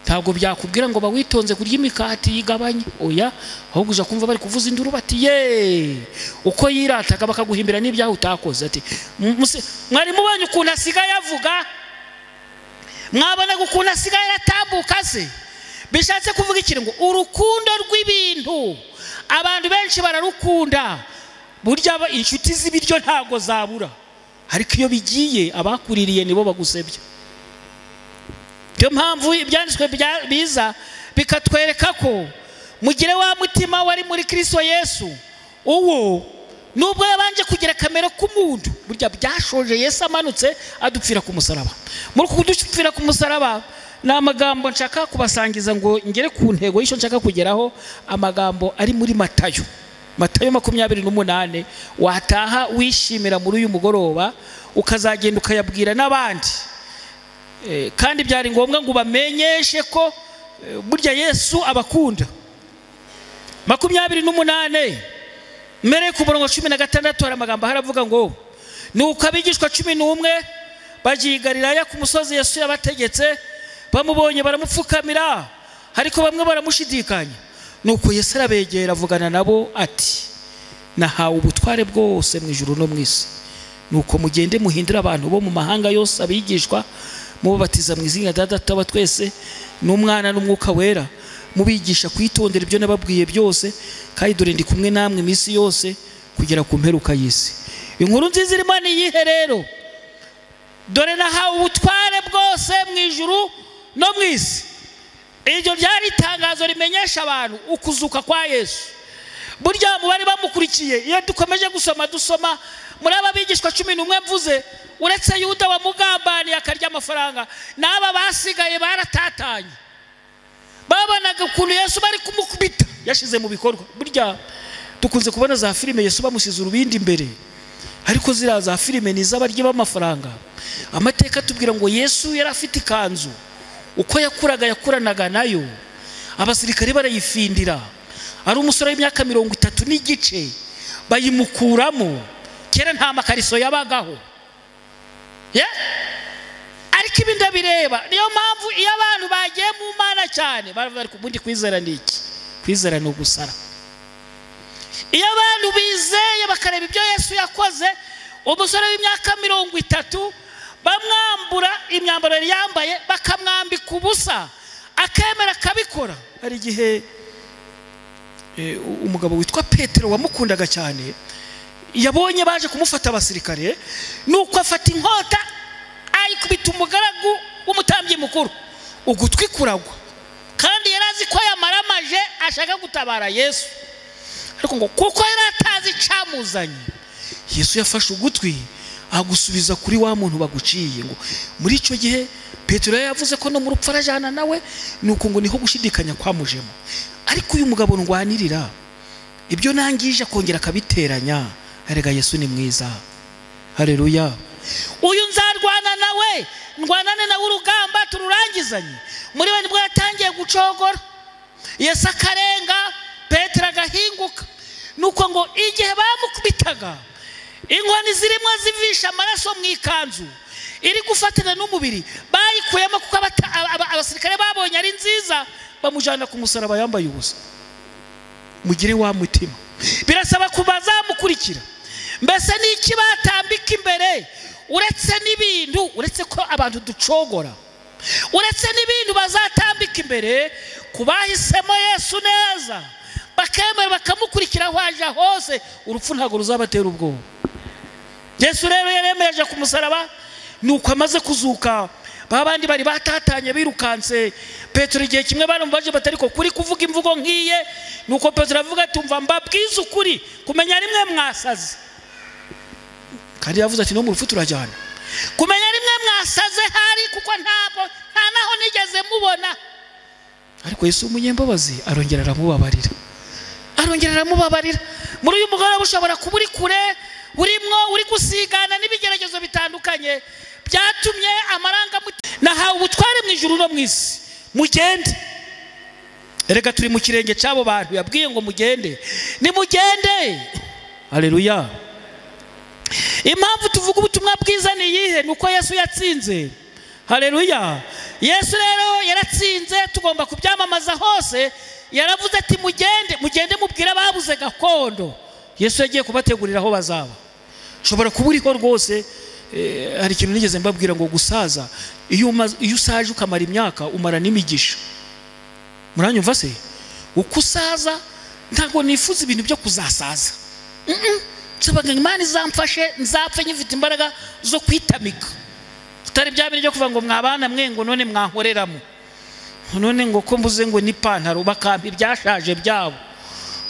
Ntabwo byakubwira ngo bawitonze kurya imikati yigabanye, oya, ahubwo uja kumva bari kuvuza induru bati ye, uko yirataga bakaguhimbira n'ibyaho utakoze. Ati mwari mubonye ukuntu asigaye avuga, mwabonaga ukuntu asigaye aratambuka se. Bishatse kuvuga iki? Ngo urukundo rw'ibintu abantu benshi bararukunda. Burya inshuti z'ibiryo ntago zabura, ariko iyo bigiye abakuririye nibo bagusebya. Niyo mpamvu ibyanditswe biza bikatwereka ko mugire wa mutima wari muri Kristo Yesu, uwo nubwo yabanje kugira kamere k'umuntu, burya byashoje Yesu amanutse adupfira ku musaraba. Muri kudupfira ku musaraba ni amagambo nshaka kubasangiza ngo ngere ku ntego y'icyo nshaka kugeraho, amagambo ari muri Matayo. Matayo 28, wataha wishimira muri uyu mugoroba ukazagenda ukayabwira n'abandi. Kandi byari ngombwa ngo bamenyeshe ko burya Yesu abakunda. 28 mbere ku murongo 16 hari amagambo haravuga ngo nuko abigishwa 11 bagiye i Galilaya ku musozi Yesu yabategetse, bamubonye baramupfukamira, ariko bamwe baramushidikanya. Nuko Yesu arabegera avugana nabo ati nahawe ubutware bwose mu ijuru no mu isi. Nuko mugende muhindura abantu bo mu mahanga yose abigishwa, mubabatiza mu izina rya Data wa twese n'Umwana n'Umwuka Wera, mubigisha kwitondera ibyo nababwiye byose, kandi dore ndi kumwe namwe iminsi yose kugera ku mperuka y'isi. Inkuru nziza irimo ni iyihe rero? Dore nahawe ubutware bwose mu ijuru no mu isi. Iryo ryari itangazo rimenyesha abantu ukuzuka kwa Yesu. Burya mu bari bamukurikiye, iyo dukomeje gusoma dusoma muri aba bigishwa 11 mvuze, uretse Yuda wamugambaniye akarya amafaranga, n'aba basigaye baratatanye. Babonaga ukuntu Yesu bari kumukubita yashize mu bikorwa. Burya dukunze kubona za filime Yesu bamusize urubindi imbere, Ariko ziriya za filime ni iz'abaryi b'amafaranga. Amateka atubwira ngo Yesu yari afite ikanzu, uko yakuraga yakuranaga nayo, abasirikare barayifindira. Ari umusore w'imyaka 30 bayimukuramo. Kera nta makariso yabagaho. Ariko ibi ndabireba. Niyo mpamvu iyo abantu bagiye mu Mana cyane baravuga ariko ubundi kwizera ni iki? Kwizera ni ugusara. Iyo abantu bizeye bakareba ibyo Yesu yakoze, umusore w'imyaka 30 bamwambura imyambaro yari yambaye bakamwambika ubusa, akemera akabikora. Hari igihe umugabo witwa Petero wamukundaga cyane yabonye baje kumufata abasirikare, nuko afata inkota ayikubita umugaragu w'umutambyi mukuru, ugutwi kuragwa. Kandi yari azi ko yamaramaje ashaka gutabara Yesu, ariko ngo kuko yari atazi icamuzanye, Yesu yafashe ugutwi agusubiza kuri wa muntu baguciye. Ngo muri icyo gihe Petero yavuze ko no mu rupfu arajana nawe, nuko ngo niho gushidikanya kwamujemo. Ariko uyu mugabo ndwanirira ibyo nangije akongera akabiteranya. Erega Yesu ni mwiza. Haleluya. Uyu nzarwana nawe, ndwanane nawe urugamba tururangizanye. Muri we nibwo yatangiye gucogora, Yesu akarenga, Petero agahinguka. Nuko ngo igihe bamukubitaga inkoni zirimo zivisha amaraso mu ikanzu iri gufatana n'umubiri, bayikuyemo kuko abasirikare babonye ari nziza, bamujyana ku musaraba yambaye ubusa. Mugire wa mutima. Birasaba kubazamukurikira. Mbese n'iki batambika imbere uretse n'ibintu, uretse ko abantu ducogora, uretse n'ibintu bazatambika imbere kubahisemo Yesu neza bakemera bakamukurikira aho aje hose, urupfu ntabwo ruzabatera ubwoba. Yesu rero yaremeje ku musaraba, nuko amaze kuzuka babandi bari batatanye birukanse. Petero igihe kimwe baramubaje batariko kuri kuvuga imvugo nkiye, nuko Petero avuga ati umva mbabwiza ukuri, kumenya rimwe mwasaze. Kandi yavuze ati no mu rupfu turajyana. Kumenya rimwe mwasaze hari, kuko ntabwo nta naho nigeze mubona. Ariko Yesu umunyembabazi arongera aramubabarira, arongera aramubabarira. Muri uyu mugoroba ushobora kuba uri kure, urimwo uri gusigana n'ibigeragezo bitandukanye byatumye amarangamutima. Nahawe ubutware mu ijuru no mu isi, mugende. Erega turi mu kirenge cy'abo bantu yabwiye ngo mugende, nimugende. Haleluya. Impamvu tuvuga ubutumwa bwiza ni iyihe? Nuko Yesu yatsinze. Haleluya. Yesu rero yaratsinze, tugomba kubyamamaza hose. Yaravuze ati mugende, mugende mubwire ababuze gakondo. Yesu yagiye kubategurira aho bazaba. Ushobora kuba uriho rwose. Hari ikintu nigeze mbabwira ngo gusaza, iyo usaje ukamara imyaka umara n'imigisha. Muranyumva se? Uko usaza ntabwo nifuza ibintu byo kuzasaza. Nsabaga Imana izamfashe nzapfe nyifite imbaraga zo kwitamika. Tutari bya bintu byo kuvuga ngo mwabana mwe ngo none mwankoreramo, none ngo ko mbuze ngo n'ipantaro bakampa ibyashaje byabo.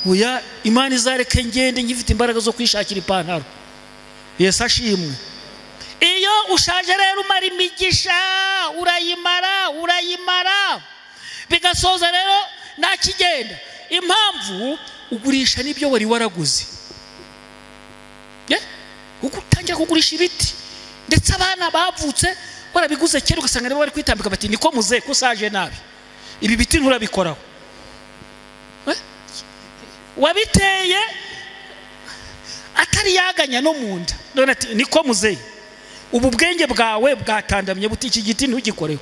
Oya, Imana izareke ngende ngifite imbaraga zo kwishakira ipantaro. Yesu ashimwe. Iyo ushaje rero umara imigisha, urayimara, urayimara, bigasoza rero ntakigenda. Impamvu ugurisha n'ibyo wari waraguze. Utangira kugurisha ibiti, ndetse abana bavutse warabiguze kera ugasanga nibo bari kwitambika bati niko muze ko usaje nabi, ibi biti nturabikoraho. Wabiteye atari yaganya no munda, none ati niko muze, ubu bwenge bwawe bwatandamye buti iki giti ntugikoreho.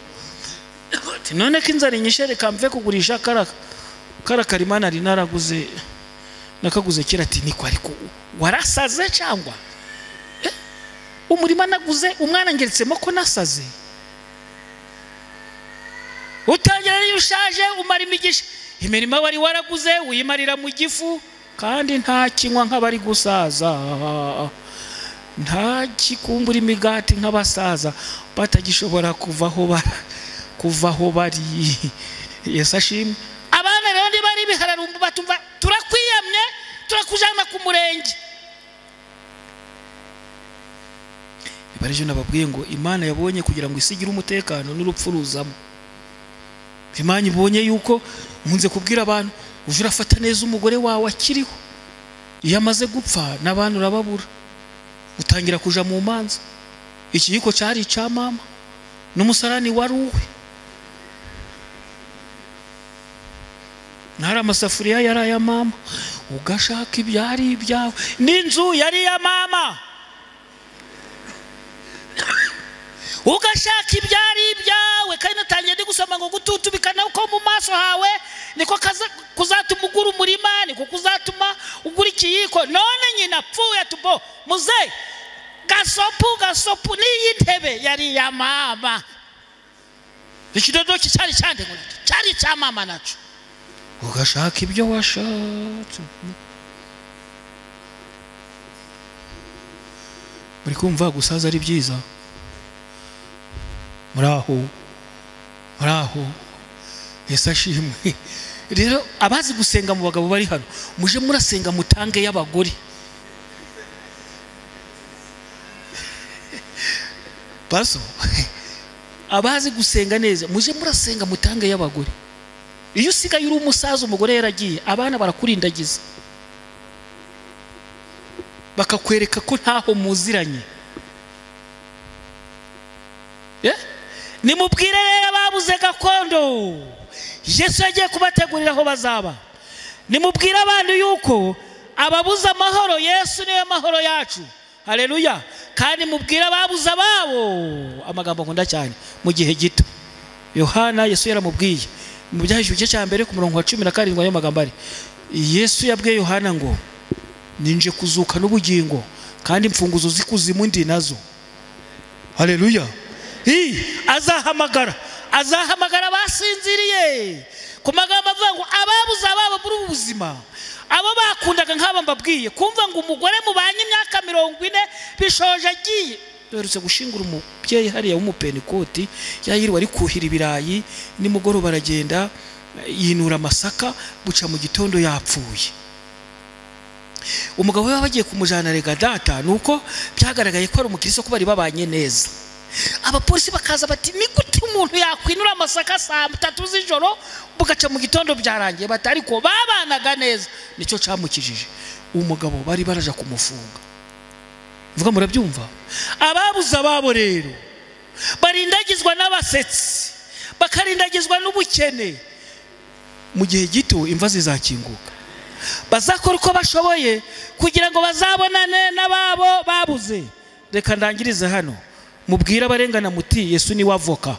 None ko inzara inyishe reka mve kugurisha kara karima nari naraguze, nakaguze kera. Ati niko, ariko warasaze cyangwa umurima naguze umwana ngeretsemo ko nasaze. Utangira iyo ushaje umara imigisha, imirima wari waraguze uyimarira mu gifu, kandi nta kinywa nk'abari gusaza, nta kikumbura imigati nk'abasaza batagishobora kuvaho bari. Yesu ashimwe. Abana rero ntibari bihararumbu batumva turakwiyamye, turakujana ku murenge. Barije nababwiye ngo Imana yabonye kugira ngo isigire umutekano n'urupfu ruzamo. Imana ibonye yuko nkunze kubwira abantu, uje urafata neza umugore wawe akiriho, iyo amaze gupfa n'abantu urababura. Utangira kuja mu manza. Ikiyiko cyari icya mama n'umusarani wari uwe, ntari amasafuriya yari aya mama. Ugashaka ibyari ibyawe n'inzu yari iya mama. Ugashaka ibyari ibyawe. Kandi natangiye ndi gusoma ngo gututubikana ko mu maso hawe niko kuzatuma ugura umurima, niko kuzatuma ugura ikiyiko. None nyina apfuye tubo muze gasopu gasopu n'iyi ntebe yari iya mama. Ikidodoki cyari cyande ngo cyari cya mama naco. Ugashaka ibyo washatse. Muri kumva gusaza ari byiza? Muraho, muraho. Yesu ashimwe. Rero abazi gusenga mu bagabo bari hano, muje murasenga mutange y'abagore. Baso abazi gusenga neza, muje murasenga mutange y'abagore. Iyo usigaye uri umusaza umugore yaragiye, abana barakurindagiza, bakakwereka ko ntaho muziranye. Nimubwire rero ababuze gakondo, Yesu yagiye kubategurira aho bazaba. Nimubwire abantu yuko ababuze amahoro, Yesu niwe mahoro yacu. Haleluya. Kandi mubwire ababuze ababo amagambo nkunda cyane, mu gihe gito. Yohana Yesu yaramubwiye mu byahishe igice cya mbere ku murongo wa 17, ayo magambo ari Yesu yabwiye Yohana ngo ninje kuzuka n'ubugingo kandi imfunguzo z'ikuzimu ndi nazo. Haleluya. Azahamagara, azahamagara basinziriye. Ku magambo avuga ngo ababuze ababo muri ubu buzima, abo bakundaga nk'aba mbabwiye, kumva ngo umugore mubanye imyaka 40 bishoje agiye. Duherutse gushingura umubyeyi hariya w'umupentekoti, yayiriwe ari kuhira ibirayi, nimugoroba aragenda yinura amasaka, buca mu gitondo yapfuye. Umugabo we bagiye kumujana rega data, nuko byagaragaye ko ari umukristo ko bari babanye neza. Abapolisi bakaza bati ni gute umuntu yakwinura amasaka saa 3 z'ijoro bugaca mu gitondo byarangiye? Bati ariko babanaga neza, nicyo camukijije. Umugabo bari baraja kumufunga. Vuga murabyumva? Ababuze ababo rero barindagizwa n'abasetsi, bakarindagizwa n'ubukene. Mu gihe gito imva zizakinguka, bazakora uko bashoboye kugira ngo bazabonane n'ababo babuze. Reka ndangirize hano. Mubwira abarengana muti Yesu niwe avoka.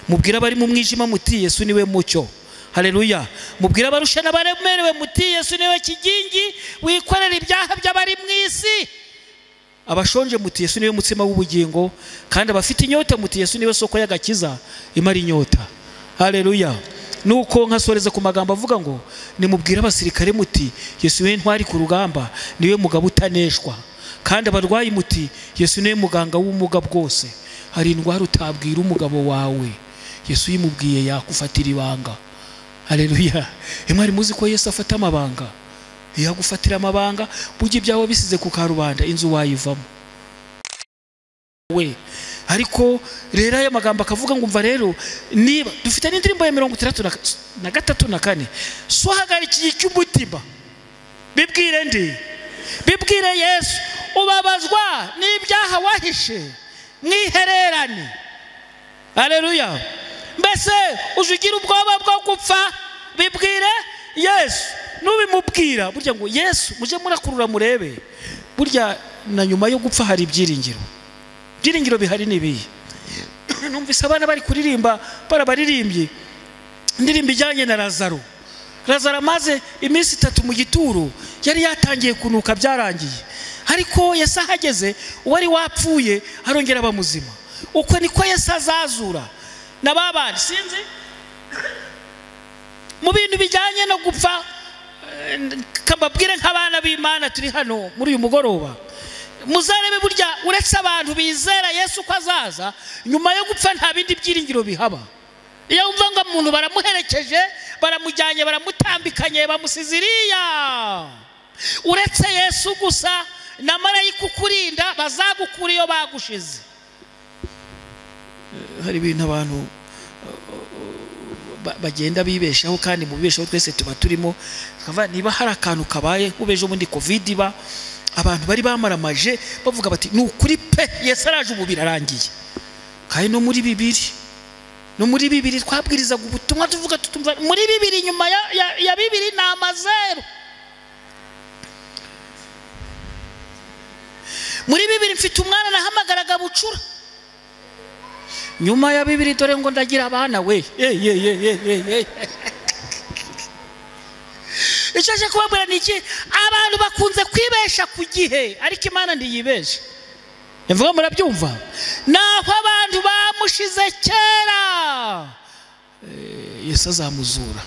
Mubwira abari mu mwijima muti Yesu niwe mucyo. Haleluya. Mubwira abarusha n'abaremerewe muti Yesu niwe kigingi wikorera ibyaha by'abari mu isi. Abashonje muti Yesu niwe mutsima w'ubugingo, kandi abafite inyota muti Yesu niwe soko y'agakiza imara inyota. Haleluya. Nuko nkasoreza ku magambo avuga ngo nimubwira abasirikare muti Yesu niwe ntwari ku rugamba, niwe mugabo utaneshwa. Kandi abarwayi muti Yesu niwe muganga w'ubumuga bwose. Hari indwara utabwira umugabo wawe, Yesu yimubwiye yakufatira ibanga. Haleluya. Mwari muzi ko Yesu afata amabanga? Yagufatira amabanga, burya ibyawe bisize ku karubanda inzu wayivamo we. Ariko rero aya magambo akavuga ngo umva rero, niba dufite n'indirimbo ya 63 na 4, so hagarikiye icy'umutima, bibwire ndi, bibwire Yesu. Ubabazwa n'ibyaha wahishe mwihererane. Haleluya. Mbese ujugira ubwoba bwo gupfa, bibwire Yesu. Nubimubwira burya ngo Yesu muje murakurura murebe, burya na nyuma yo gupfa hari ibyiringiro. Ibyiringiro bihari nibiye. Numvise abana bari kuririmba, barabaririmbye indirimbo ijyanye na Lazaro. Lazaro amaze iminsi 3 mu gituro, yari yatangiye kunuka byarangiye. Ariko Yesu ahageze, uwari wapfuye arongera aba muzima. Uko niko Yesu azazura na babandi. Sinzi mu bintu bijyanye no gupfa, kababwire nk'abana b'Imana turi hano muri uyu mugoroba, muzarebe burya uretse abantu bizera Yesu ko azaza nyuma yo gupfa nta bindi byiringiro bihaba. Iyo umva ngo umuntu baramuherekeje, baramujyanye, baramutambikanye, bamusiziriya, uretse Yesu gusa na marayika ukurinda bazagukura iyo bagushize. Hari ibintu abantu bagenda bibeshaho, kandi mu bibeshaho twese tuba turimo. Niba hari akantu kabaye nk'ubejo bundi covid iba, Abantu bari bamaramaje bavuga bati ni ukuri pe, Yesu araje ubu birarangiye. Kandi no muri bibiri twabwirizaga ubutumwa tuvuga tutumva muri bibiri, nyuma ya bibiri ni amazeru. Muri bibiri mfite umwana nahamagaraga bucura, nyuma ya bibiri dore ngo ndagira abana we. Icyo aje kubabwira ni iki? Abantu bakunze kwibesha ku gihe, ariko Imana ntiyibesha. Imvugo murabyumva? Naho abantu bamushize kera, Yesu azamuzura.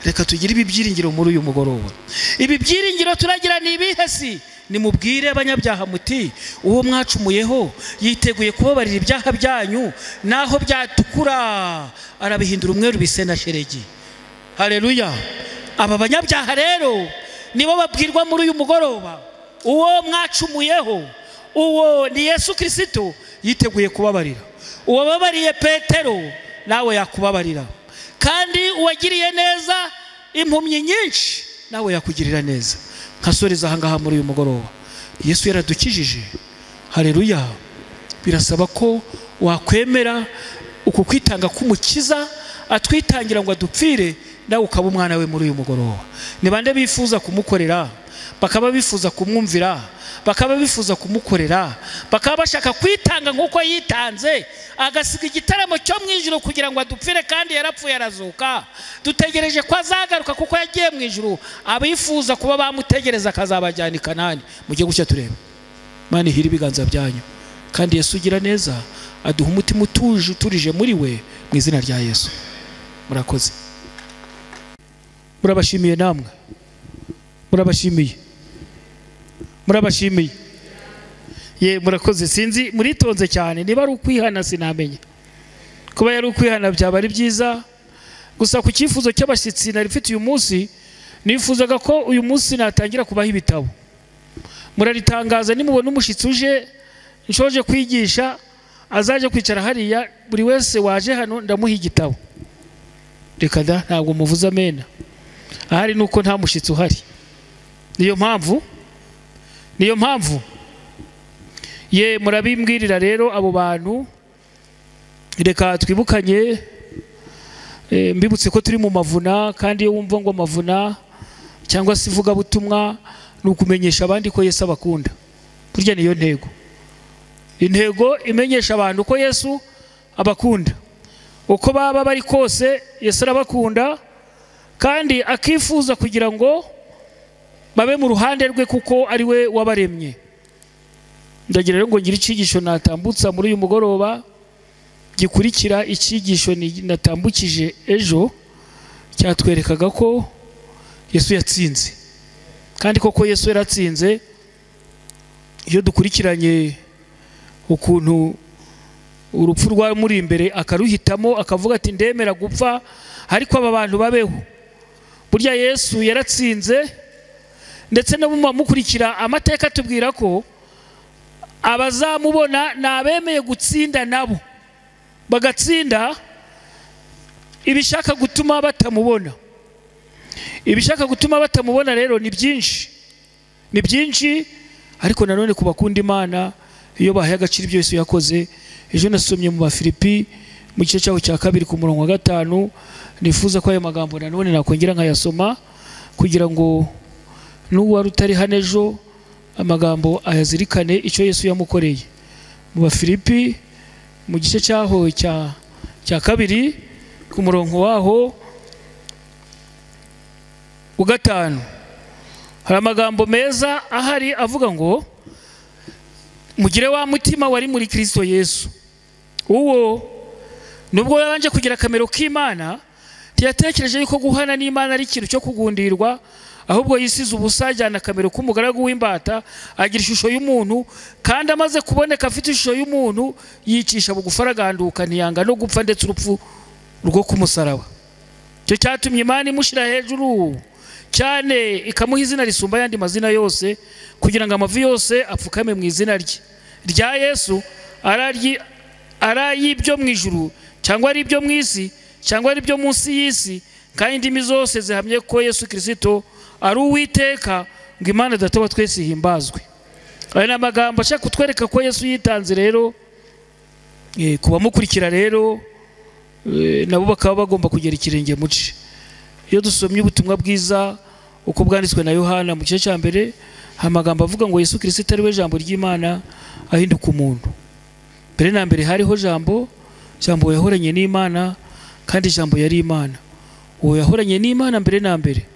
Reka tugire ibi byiringiro muri uyu mugoroba. Ibi byiringiro turagira ni ibihe si? Nimubwire abanyabyaha muti uwo mwacumuyeho yiteguye kubabarira ibyaha byanyu, naho byatukura arabihindura umweru bise na sheregi. Haleluya. Aba banyabyaha rero nibo babwirwa muri uyu mugoroba, uwo mwacumuyeho, uwo ni Yesu Kristo yiteguye kubabarira. Uwababariye Petero nawe yakubabarira, kandi uwagiriye neza impumyi nyinshi nawe yakugirira neza. Nkasoreza aha ngaha muri uyu mugoroba, Yesu yaradukijije. Haleluya. Birasaba ko wakwemera uku kwitanga k'Umukiza atwitangira ngo adupfire, nawe ukaba umwana we muri uyu mugoroba. Ni bande bifuza kumukorera, bakaba bifuza kumwumvira, bakaba bifuza kumukorera, bakaba bashaka kwitanga nk'uko yitanze, agasiga igitaramo cyo mu ijuru kugira ngo adupfire, kandi yarapfuye arazuka. Dutegereje ko azagaruka kuko yagiye mu ijuru. Abifuza kuba bamutegereza akazabajyana i Kanani. Mujye gutya turebe. Imana ihire ibiganza byanyu, kandi Yesu ugira neza aduha umutima utuje uturije muri we, mu izina rya Yesu. Murakoze. Murabashimiye namwe. Murabashimiye. Murabashimiye. Ye murakoze. Sinzi muritonze cyane, niba ari ukwihana sinamenya. Kuba yari ukwihana byaba ari byiza. Gusa ku cyifuzo cy'abashyitsi nari mfite uyu munsi, nifuzaga ko uyu munsi natangira kubaha ibitabo. Muraritangaza nimubona umushyitsi uje nshoje kwigisha azaje kwicara hariya, buri wese waje hano ndamuha igitabo. Reka da, ntabwo muvuze amena. Ahari nuko nta mushyitsi uhari. Niyo mpamvu ye murabimbwirira rero abo bantu. Reka twibukanye, mbibutse ko turi mu mavuna, kandi iyo wumva ngo amavuna cyangwa se ivugabutumwa ni ukumenyesha abandi ko Yesu abakunda. Burya niyo ntego. Intego imenyesha abantu ko Yesu abakunda. Uko baba bari kose Yesu arabakunda, kandi akifuza kugira ngo babe mu ruhande rwe kuko ari we wabaremye. Ndagira rero ngo ngire icyigisho natambutsa muri uyu mugoroba gikurikira icyigisho natambukije ejo, cyatwerekaga ko Yesu yatsinze. Kandi koko Yesu yaratsinze. Iyo dukurikiranye ukuntu urupfu rwamuri imbere akaruhitamo, akavuga ati ndemera gupfa ariko aba bantu babeho. Burya Yesu yaratsinze. Ndetse no mukurikira amateka tubwira ko abazamubona nabemeye gutsinda nabo bagatsinda ibishaka gutuma batamubona. Ibishaka gutuma batamubona rero ni byinshi, ni byinshi. Ariko nanone kubakunda Imana iyo bahaye agaciro ibyo Yesu yakoze. Ejo nasomye mu Bafilipi mu gice cyaho cya 2 ku murongo wa 5. Nifuza ko ayo magambo nanone nakongera nkayasoma kugira ngo n'uwari utari hano ejo amagambo ayazirikane icyo Yesu yamukoreye. Mu Bafilipi mu gice cyaho cya 2 ku murongo waho wa 5 hari amagambo meza ahari avuga ngo mugire wa mutima wari muri Kristo Yesu. Uwo nubwo yabanje kugira akamero k'Imana, ntiyatekereje yuko guhana n'Imana ari ikintu cyo kugundirwa, ahubwo yisize ubusa ajyana akamero k'umugaragu w'imbata, agira ishusho y'umuntu, kandi amaze kuboneka afite ishusho y'umuntu yicisha bugufi araganduka, ntiyanga no gupfa ndetse urupfu rwo kumusaraba. Icyo cyatumye Imana imushyira hejuru cyane, ikamuha izina risumba ayandi mazina yose, kugira ngo amavi yose apfukame mu izina rye rya Yesu, ari ay'ibyo mu ijuru cyangwa ari ibyo mu isi cyangwa ari ibyo munsi y'isi, kandi indimi zose zihamye ko Yesu Kristo ari Uwiteka, ngo Imana Data wa twese ihimbazwe. Aya ni amagambo ashaka kutwereka ko Yesu yitanze rero ku bamukurikira rero nabo bakaba bagomba kugera ikirenge mu cye. Iyo dusomye ubutumwa bwiza uko bwanditswe na Yohana mu gice cya mbere, amagambo avuga ngo Yesu Kristo ari we jambo ry'Imana ahinduka umuntu. Mbere na mbere hariho jambo, jambo yahoranye n'Imana kandi jambo yari Imana. Uwo yahoranye n'Imana mbere na mbere.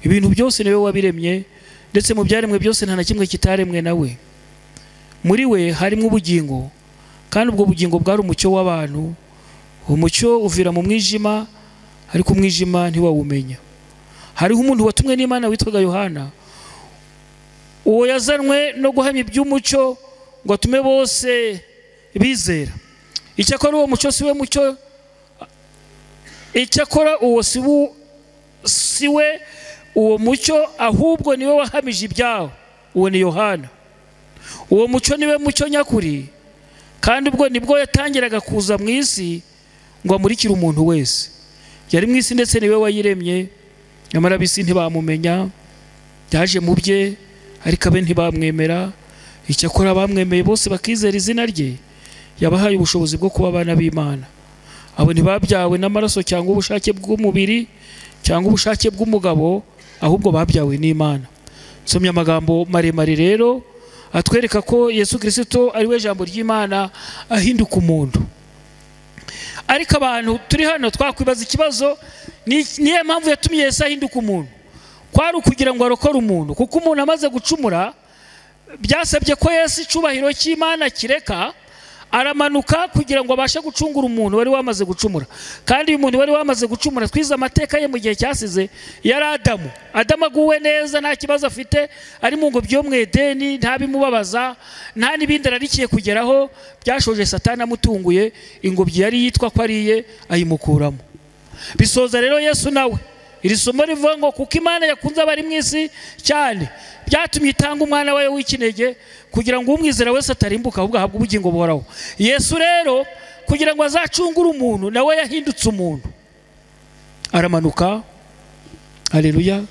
Ibintu byose niwe wabiremye, ndetse mu byaremwe byose nta na kimwe kitaremwe nawe. Muri we harimo ubugingo, kandi ubwo bugingo bwari umucyo w'abantu. Umucyo uvira mu mwijima, ariko umwijima ntiwawumenya. Hariho umuntu watumwe n'Imana witwaga Yohana. Uwo yazanwe no guhamya iby'umucyo ngo atume bose bizera. Icyakora uwo mucyo siwe mucyo, icyakora uwo siwe uwo mucyo, ahubwo niwe wahamije ibyawo. Uwo ni Yohana. Uwo mucyo niwe mucyo nyakuri, kandi ubwo nibwo yatangiraga kuza mu isi ngo amurikire umuntu wese. Yari mu isi ndetse niwe wayiremye, nyamara ab'isi ntibamumenya. Yaje mu bye ariko abe ntibamwemera. Icyakora bamwemeye bose bakizera izina rye, yabahaye ubushobozi bwo kuba abana b'Imana. Abo ntibabyawe n'amaraso cyangwa ubushake bw'umubiri cyangwa ubushake bw'umugabo, ahubwo babyawe n'Imana. Nsomye amagambo maremare rero atwereka ko Yesu Kristo ari we jambo ry'Imana ahinduka umuntu. Ariko abantu turi hano twakwibaza ikibazo, niyo mpamvu yatumye Yesu ahinduka umuntu? Kwari ukugira ngo arokore umuntu, kuko umuntu amaze gucumura byasabye ko Yesu icubahiro cy'Imana kireka aramanuka kugira ngo abashe gucungura umuntu wari wamaze gucumura. Kandi uyu muntu wari wamaze gucumura twize amateka ye mu gihe cyasize, yari Adamu. Adamu aguwe neza nta kibazo afite, ari mu ngobyi yo mu Edeni, nta bimubabaza, nta n'ibindi ararikiye kugeraho. Byashoje Satani amutunguye, ingobyi yari yitwa ko ariye ayimukuramo. Bisoza rero Yesu nawe iri somo rivuga ngo kuko Imana yakunze abari mu isi cyane, byatumye itanga umwana wayo w'ikinege kugira ngo umwizera wese atarimbuka ahubwo ahabwe ubugingo buhoraho. Yesu rero kugira ngo azacungure umuntu, nawe yahindutse umuntu aramanuka. Haleluya.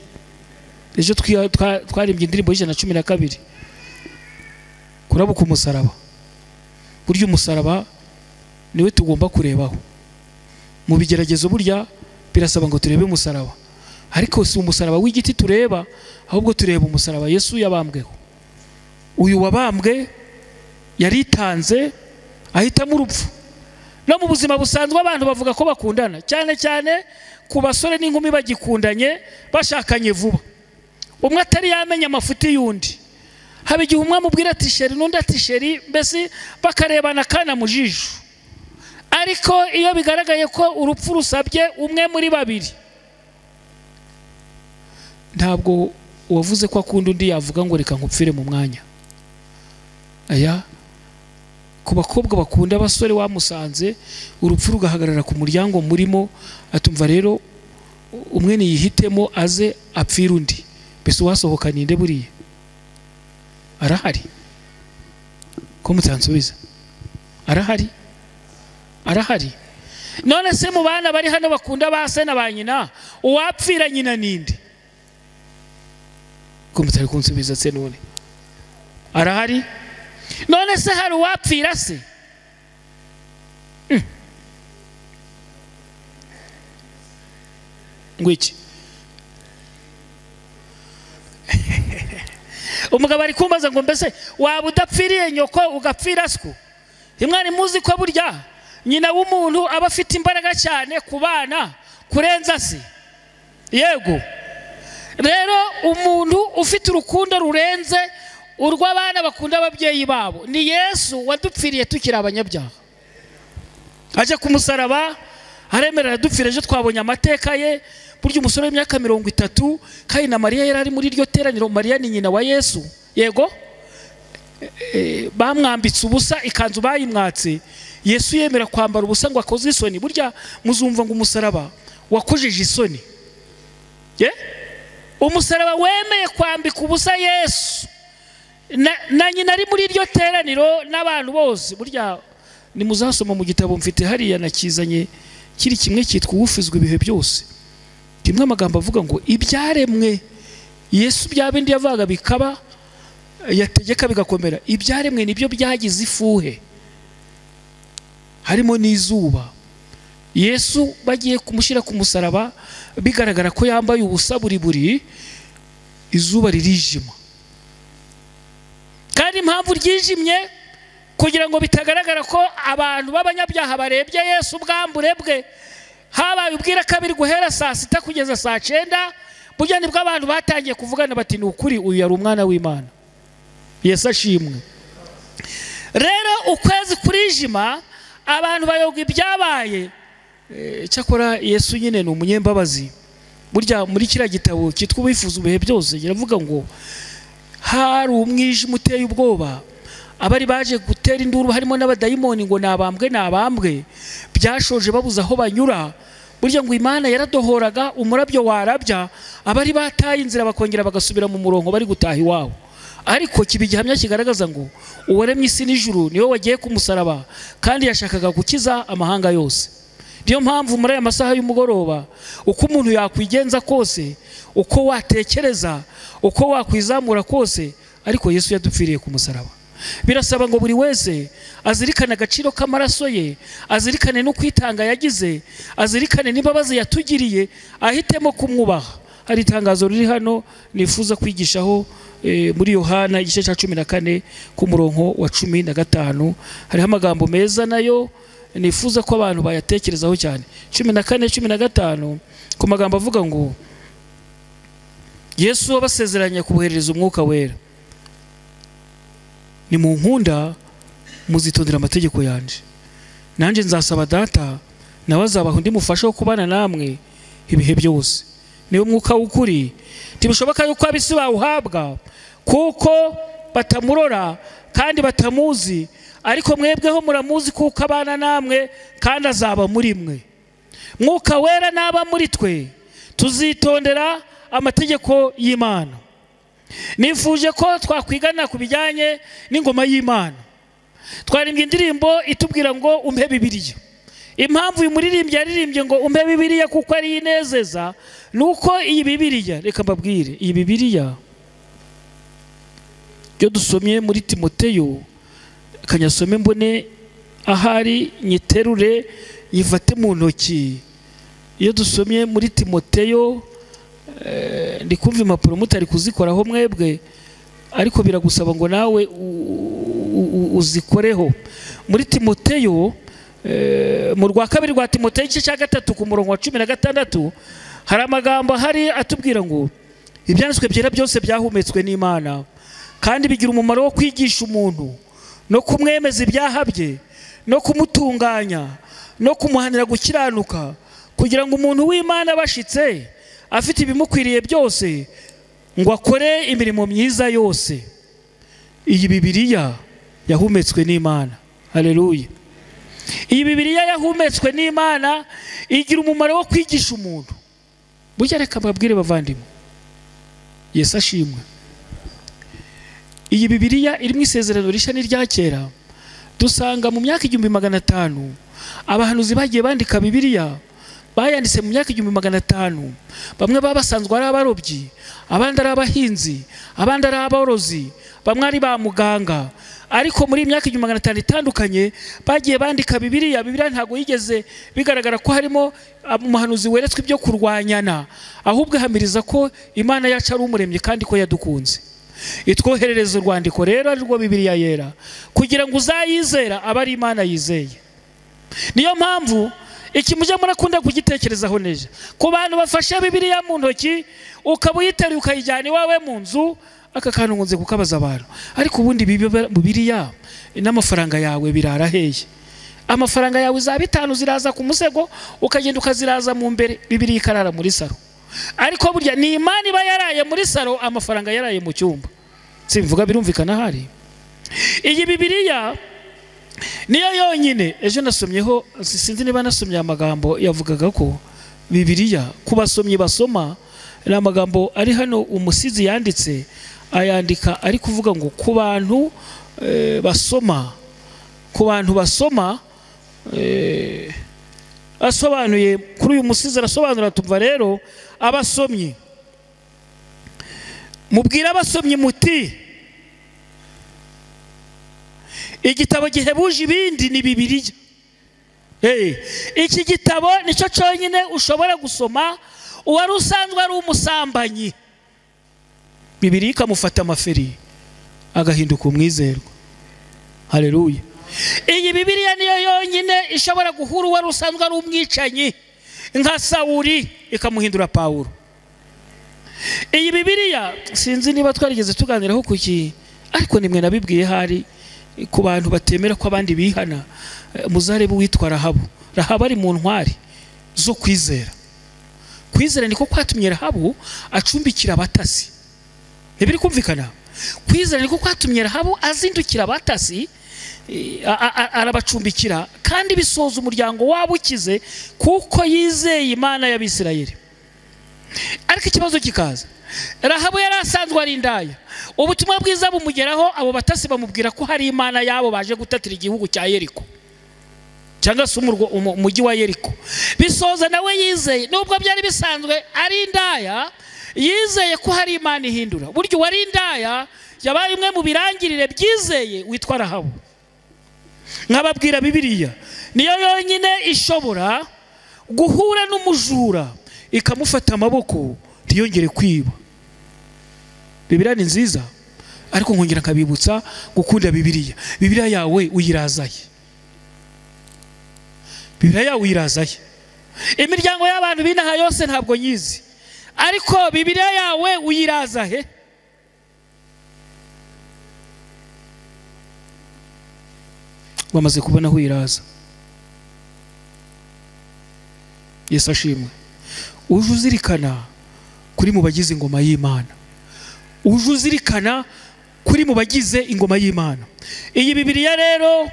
Ejo twarimbye indirimbo y'112 kurabuka umusaraba. Burya umusaraba niwe tugomba kurebaho mu bigeragezo. Burya birasaba ngo turebe umusaraba, ariko si umusaraba w'igiti tureba, ahubwo tureba umusaraba Yesu yabambweho. Uyu wabambwe yaritanze ahitamo urupfu. No mu buzima busanzwe abantu bavuga ko bakundana, cyane cyane ku basore n'inkumi bagikundanye bashakanye vuba, umwe atari yamenya amafuti y'undi. Haba igihe umwe amubwira ati sheri n'undi ati sheri, mbese bakarebana kana mu jisho. Ariko iyo bigaragaye ko urupfu rusabye umwe muri babiri, ntabwo uwavuze ko akunda undi yavuga ngo reka nkupfire mu mwanya. Aya ku bakobwa bakunda abasore wamusanze urupfu rugahagarara ku muryango murimo, atumva rero umwe niyihitemo aze apfira undi. Mbese uwasohoka ninde buriya? Arahari? Ko mutansubiza? Arahari? Arahari. None se mu bana bari hano bakunda ba se na ba nyina, uwapfira nyina ninde? Ko mutari kunsubiza se none? Arahari? None se hari uwapfira se? Ngwiki umugabo ari kumbaza ngo mbese waba udapfiriye nyoko ugapfira siko? Imwari muzi ko burya nyina w'umuntu aba afite imbaraga cyane ku bana kurenza se. Yego. Rero umuntu ufite urukundo rurenze urw'abana bakunda ababyeyi babo ni Yesu wadupfiriye tukiri abanyabyaha. Aje ku musaraba aremera aradupfira. Ejo twabonye amateka ye. Burya umusore w'imyaka 30 kandi na Mariya yari ari muri iryo teraniro. Mariya ni nyina wa Yesu. Yego. Bamwambitse ubusa, ikanzu bayimwatse. Yesu yemera kwambara ubusa ngo akoze isoni. Burya muzumva ngo umusaraba wakojeje isoni. Ye? Umusaraba wemeye kwambika ubusa Yesu na nyina ari muri iryo teraniro n'abantu bose. Burya ni muzasoma mu gitabo mfite hariya nakizanye kiri kimwe cyitwa uwufizwe ibihe byose. Kimwe amagambo avuga ngo ibyaremwe Yesu bya bindi yavugaga bikaba, yategeka bigakomera. Ibyaremwe nibyo byagize ifuhe, harimo n'izuba. Yesu bagiye kumushyira ku musaraba, bigaragara ko yambaye ubusa buri buri, izuba ririjima. Kandi impamvu ryijimye kugira ngo bitagaragara ko abantu b'abanyabyaha barebye Yesu ubwambure bwe. Habaye ubwira kabiri guhera saa 6 kugeza saa 9, burya nibwo abantu batangiye kuvugana bati ni ukuri uyu yari umwana w'Imana. Yesu ashimwe. Rero ukwezi kurijima, abantu bayoga ibyabaye. Cyakora Yesu nyine ni umunyembabazi. Burya muri kiriya gitabo cyitwa Uwifuza ibihe byose kiravuga ngo hari umwijima uteye ubwoba, abari baje gutera induru harimo n'abadayimoni ngo nabambwe nabambwe, byashoje babuza aho banyura. Burya ngo Imana yaradohoraga umurabyo warabya, abari bataye inzira bakongera bagasubira mu murongo bari gutaha iwabo. Ariko kiba igihamya kigaragaza ngo uwaremye isi n'ijuru niwe wagiye ku musaraba, kandi yashakaga gukiza amahanga yose. Niyo mpamvu muri aya masaha y'umugoroba, uko umuntu yakwigenza kose, uko watekereza, uko wakwizamura kose, ariko Yesu yadupfiriye ku musaraba. Birasaba ngo buri wese azirikane agaciro k'amaraso ye, azirikane no kwitanga yagize, azirikane n'imbabazi yatugiriye, ahitemo kumwubaha. Hari itangazo riri hano nifuza kwigishaho muri Yohana igice cya 14 ku murongo wa 15. Hariho amagambo meza nayo nifuza ko abantu bayatekerezaho cyane. 14 15 ku magambo avuga ngo Yesu wabasezeranye kuboherereza umwuka wera, ni mu nkunda muzitondera amategeko yanje, nanjye nzasaba data nawe azabaha undi mufasha wo kubana namwe ibihe byose, niwe mwuka w'ukuri. Ntibishoboka yuko ab'isi bawuhabwa kuko batamurora kandi batamuzi, ariko mwebweho muramuzi kuko abana namwe kandi azaba muri mwe. Mwuka wera naba muri twe tuzitondera amategeko y'Imana. Nifuje ko twakwigana ku bijyanye n'ingoma y'Imana. Twaririmbye indirimbo itubwira ngo umpe Bibiliya. Impamvu uyu muririmbyi yaririmbye ngo umpe Bibiliya kuko ari inezeza, nuko iyi Bibiliya, reka mbabwire, iyi Bibiliya yo dusomye muri Timoteyo, kanyasome mbone ahari nyiterure yifate mu ntoki. Iyo dusomye muri Timoteyo, ndi kumva impapuro mutari kuzikoraho mwebwe, ariko biragusaba ngo nawe uzikoreho. Muri Timoteyo, mu rwa kabiri rwa Timoteyo igice cya 3 ku murongo wa 16, hari amagambo ahari atubwira ngo ibyanditswe byera byose byahumetswe n'Imana kandi bigira umumaro wo kwigisha umuntu no kumwemeza ibyaha bye no kumutunganya no kumuhanira gukiranuka, kugira ngo umuntu w'Imana abashitse afite ibimukwiriye byose ngo akore imirimo myiza yose. Iyi Bibiliya yahumetswe n'Imana. Haleluya. Iyi Bibiliya yahumetswe n'Imana igira umumaro wo kwigisha umuntu. Burya reka mbabwire bavandimwe, Yesu ashimwe. Iyi Bibiliya iri mu isezerano rishya n'irya kera. Dusanga mu myaka 1500 abahanuzi bagiye bandika Bibiliya, bayanditse mu myaka 1500. Bamwe babasanzwe ari abarobyi, abandi ari abahinzi, abandi ari aborozi, bamwe ari ba muganga. Ariko muri imyaka 1500 itandukanye bagiye bandika Bibiliya. Bibiliya ntago yigeze bigaragara ko harimo umuhanuzi weretswe ibyo kurwanyana, ahubwo ahamiriza ko Imana yacu ari umuremyi kandi ko yadukunze. Itwoherereza urwandiko rero ari rwo Bibiliya yera, kugira ngo uzayizera aba ari Imana yizeye. Niyo mpamvu iki mujye murakunda kugitekerezaho neza. Ku bantu bafashe Bibiliya mu ntoki ukaba uyiteruye ukayijyana iwawe mu nzu, aka kantu nkunze kukabaza abantu, ariko ubundi Bibiliya n'amafaranga yawe birara hehe? Amafaranga yawe za 5 ziraza ku musego ukagenda ukaziraza mu mbere, Bibiliya ikarara muri saro. Ariko burya ni Imana iba yaraye muri saro, amafaranga yaraye mu cyumba. Simvuga birumvikana hari. Iyi Bibiliya niyo yonyine. Ejo nasomyeho, sinzi niba nasomye amagambo yavugaga ko Bibiliya ku basomyi basoma, ni amagambo ari hano umusizi yanditse, ayandika ari kuvuga ngo ku bantu basoma, ku bantu basoma, asobanuye kuri uyu musizi arasobanura, tumva rero abasomyi Mubwira abasomyi muti igitabo gihebuje ibindi ni Bibiliya. Iki gitabo nicyo cyonyine ushobora gusoma uwari usanzwe ari umusambanyi, Bibiliya ikamufata amaferi agahinduka umwizerwa. Haleluya. Iyi Bibiliya niyo yonyine ishobora guhura uwari usanzwe ari umwicanyi nka Sawuli ikamuhindura Pawulo. Iyi Bibiliya sinzi niba twarigeze tuganiraho kuki, ariko nimwe nabibwiye hari ku bantu batemera ko abandi bihana. Muzarebe uwitwa Rahabu. Rahabu ari mu ntwari zo kwizera. Kwizera niko kwatumye Rahabu acumbikira abatasi. Ntibiri kumvikana? Kwizera niko kwatumye Rahabu azindukira abatasi, arabacumbikira, kandi bisoza umuryango wabo ukize kuko yizeye Imana y'Abisirayeli. Ariko ikibazo kikaza, Rahabu yari asanzwe ari indaya. Ubutumwa bwiza bumugeraho, abo batasi bamubwira ko hari Imana yabo baje gutatira igihugu cya Yeriko cyangwa se umujyi wa Yeriko. Bisoza nawe yizeye, nubwo byari bisanzwe ari indaya, yizeye ko hari Imana ihindura. Buryo wari indaya yabaye umwe mu birangirire byizeye witwa Rahabu. Nkababwira Bibiliya niyo yonyine ishobora guhura n'umujura ikamufata amaboko ntiyongere kwiba. Bibiliya ni nziza, ariko nkongera nkabibutsa gukunda Bibiliya. Bibiliya yawe uyirazaye. Bibiliya yawe uyirazaye. Imiryango y'abantu binaha yose ntabwo nyizi, ariko Bibiliya yawe uyirazahe? Wamaze kubona aho uyiraza. Yesu ashimwe. Uje uzirikana kuri mu bagize ingoma y'Imana. Uje uzirikana kuri mu bagize ingoma y'Imana. Iyi Bibiliya rero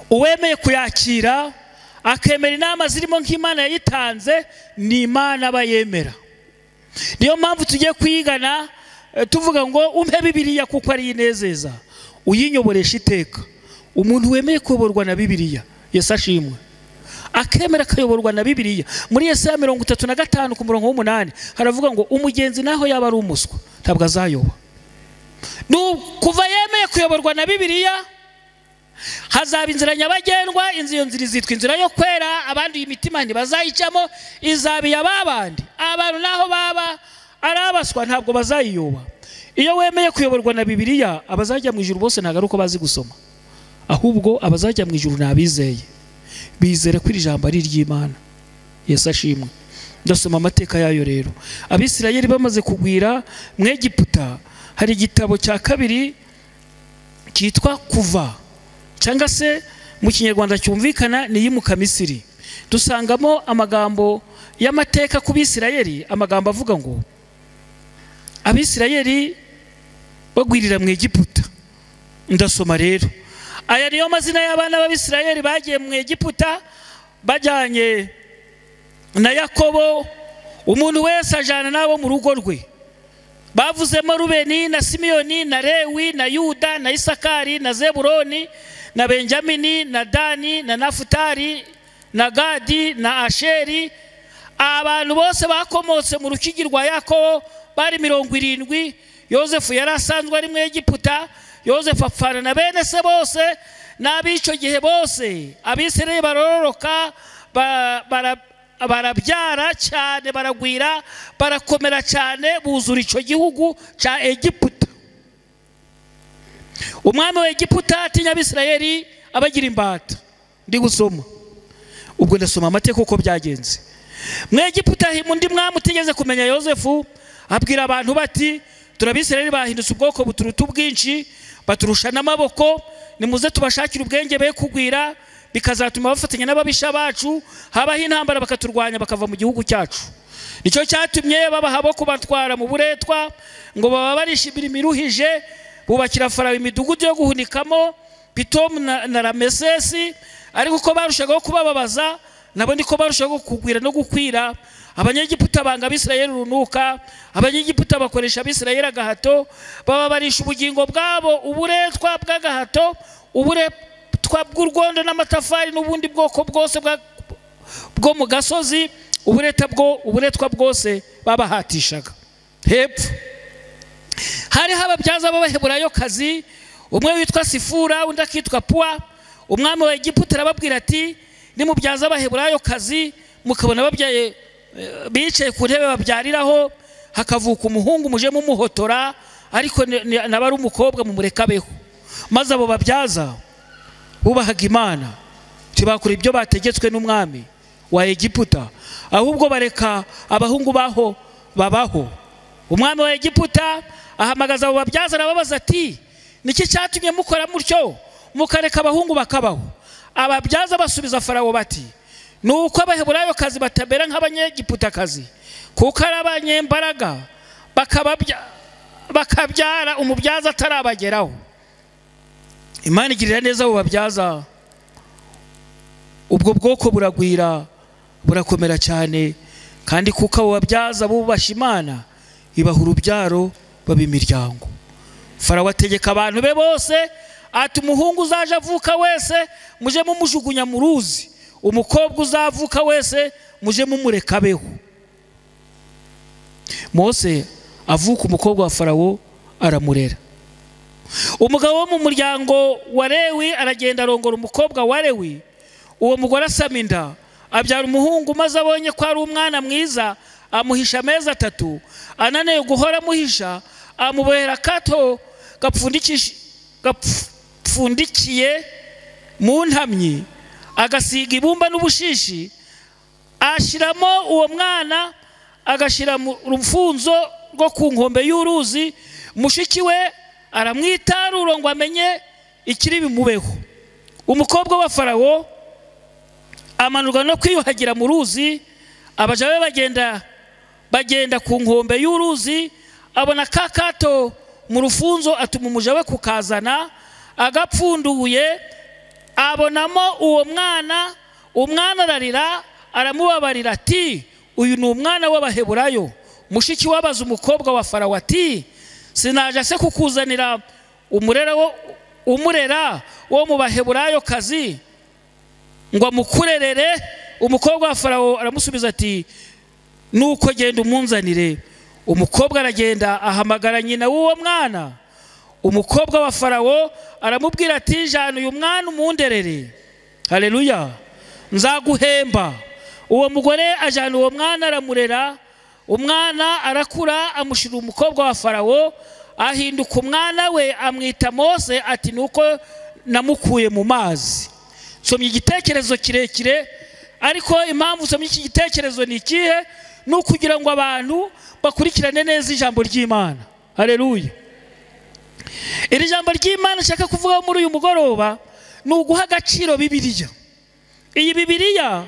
uwemeye kuyakira akemera inama zirimo nk'Imana yayitanze, ni Imana bayemera. Niyo mpamvu tugiye kwigana tuvuga ngo umpe Bibiliya kuko ari inezeza, uyinyoboresha iteka. Umuntu wemeye kuyoborwa na Bibiliya, Yesu ashimwe, akemera akayoborwa na Bibiliya. Muri Yesaya 35 ku murongo w'8 haravuga ngo umugenzi naho yaba ari umuswa ntabwo azayoba. Kuva yemeye kuyoborwa na Bibiliya, hazaba inzira nyabagendwa, iyo nzira izitwa inzira yo kwera, abandi imitima ntibazayicamo, izaba iy'ababandi. Abantu naho baba ari abaswa ntabwo bazayiyoba. Iyo wemeye kuyoborwa na Bibiliya, abazajya mu ijuru bose ntabwo ari uko bazi gusoma, ahubwo abazajya mu ijuru nabizeye, bizere ko iri jambo ari iry'Imana. Yesu ashimwe. Ndasoma amateka yayo rero. Abisirayeli bamaze kugwira mu Egiputa, hari igitabo cya kabiri cyitwa Kuva, cyangwa se mu Kinyarwanda cyumvikana ni Iyimuka Misiri. Dusangamo amagambo y'amateka ku Bisirayeli, amagambo avuga ngo Abisirayeli bagwirira mu Egiputa. Ndasoma rero. Aya niyo mazina y'abana b'Abisirayeli bagiye mu Egiputa bajyanye na Yakobo, umuntu wese ajana nabo mu rugo rwe. Bavuzemo Rubeni na Simiyoni na Lewi na Yuda na Isakari na Zebuloni na Benjamini na Dani na Nafutali na Gadi na Asheri. Abantu bose bakomotse mu rukigi rwa Yakobo bari 70. Yosefu yari asanzwe ari mu Egiputa. Yosefu apfana na bene se bose n'ab'icyo gihe bose. Abisirayeli barororoka, barabyara cyane, baragwira, barakomera cyane, buzura icyo gihugu cya Egiputa. Umwami wa Egiputa atinya Abisirayeli abagira imbata. Ndi gusoma. Ubwo ndasoma amateka uko byagenze. Mu Egiputa undi mwami utigeze kumenya Yosefu abwira abantu bati turabisirayeli bahindutse ubwoko buturuta ubwinshi, baturusha n'amaboko, nimuze tubashakire ubwenge be kugwira, bikazatuma bafatanya n'ababisha bacu, habaho intambara bakaturwanya bakava mu gihugu cyacu. Nicyo cyatumye babaha bo kubatwara mu buretwa, ngo baba barisha imirimo iruhije, bubakira Farawo imidugudu yo guhunikamo Pitomu na Ramesesi. Ariko uko barushagaho kubababaza, nabo niko barushagaho kugwira no gukwira. Abanyegiputa banga Abisirayeli urunuka, Abanyegiputa bakoresha Abisirayeli agahato, bababarisha ubugingo bwabo uburetwa bw'agahato, uburetwa bw'urwondo n'amatafari n'ubundi bwoko bwose bwo mu gasozi, uburetwa bwose babahatishaga. Hepfo Hariho ababyaza b'Abaheburayokazi, umwe witwa Sifura undi akitwa Puwa. Umwami wa Egiputa arababwira ati nimubyaza Abaheburayokazi mukabona babyaye bicaye ku ntebe babyariraho, hakavuka umuhungu muje mumuhotora, ariko naba ari umukobwa mumureka abeho. Maze abo babyaza bubahaga Imana, ntibakora ibyo bategetswe n'umwami wa Egiputa, ahubwo bareka abahungu baho babaho. Umwami wa Egiputa ahamagaza abo babyaza arababaza ati niki cyatumye mukora mutyo mukareka abahungu bakabaho? Ababyaza basubiza Farawo bati nuko Abaheburayokazi batabera nk'Abanyegiputakazi, kuko ari abanyembaraga bakabyara umubyaza atarabageraho. Imana igirira neza abo babyaza, ubwo bwoko buragwira burakomera cyane, kandi kuko abo babyaza bubasha Imana ibaha urubyaro baba imiryango. Farawo ategeka abantu be bose ati umuhungu uzaje avuka wese muje mumujugunya mu ruzi, umukobwa uzavuka wese muje mumureka abeho. Mose avuka umukobwa wa Farawo aramurera. Umugabo wo mu muryango wa Lewi aragenda arongora umukobwa wa Lewi. Uwo mugore asama inda abyara umuhungu, maze abonye ko ari umwana mwiza amuhisha amezi 3. Ananiwe guhora amuhisha, amubohera akato gapfundikiye mu ntamyi, agasiga ibumba n'ubushishi, ashyiramo uwo mwana, agashyira mu rufunzo rwo ku nkombe y'uruzi. Mushiki we aramwitarura ngo amenye ikiri bimubeho. Umukobwa wa Farawo amanurwa no kwiyuhagira mu ruzi, abaja be bagenda ku nkombe y'uruzi, abona kakato mu rufunzo, atuma umuja we kukazana. Agapfunduye abonamo uwo mwana. Umwana ararira, aramubabarira ati uyu ni umwana w'Abaheburayo. Mushiki wabaza umukobwa wa Farawo ati sinaje se kukuzanira umurera wo mu Baheburayo kazi ngo amukurerere? Umukobwa wa Farawo aramusubiza ati nuko genda umunzanire. Umukobwa aragenda ahamagara nyina w'uwo mwana. Umukobwa wa Farawo aramubwira ati jana uyu mwana umunderere, haleluya, nzaguhemba. Uwo mugore ajana uwo mwana aramurera. Umwana arakura, amushira umukobwa wa Farawo, ahinduka umwana we, amwita Mose ati nuko namukuye mu mazi. Nsomye igitekerezo kirekire, ariko impamvu nsomye iki gitekerezo ni ikihe? Ni ukugira ngo abantu bakurikirane neza ijambo ry'Imana. Haleluya. Iri jambo ry'Imana nshaka kuvuga muri uyu mugoroba ni uguha agaciro Bibiliya. Iyi Bibiliya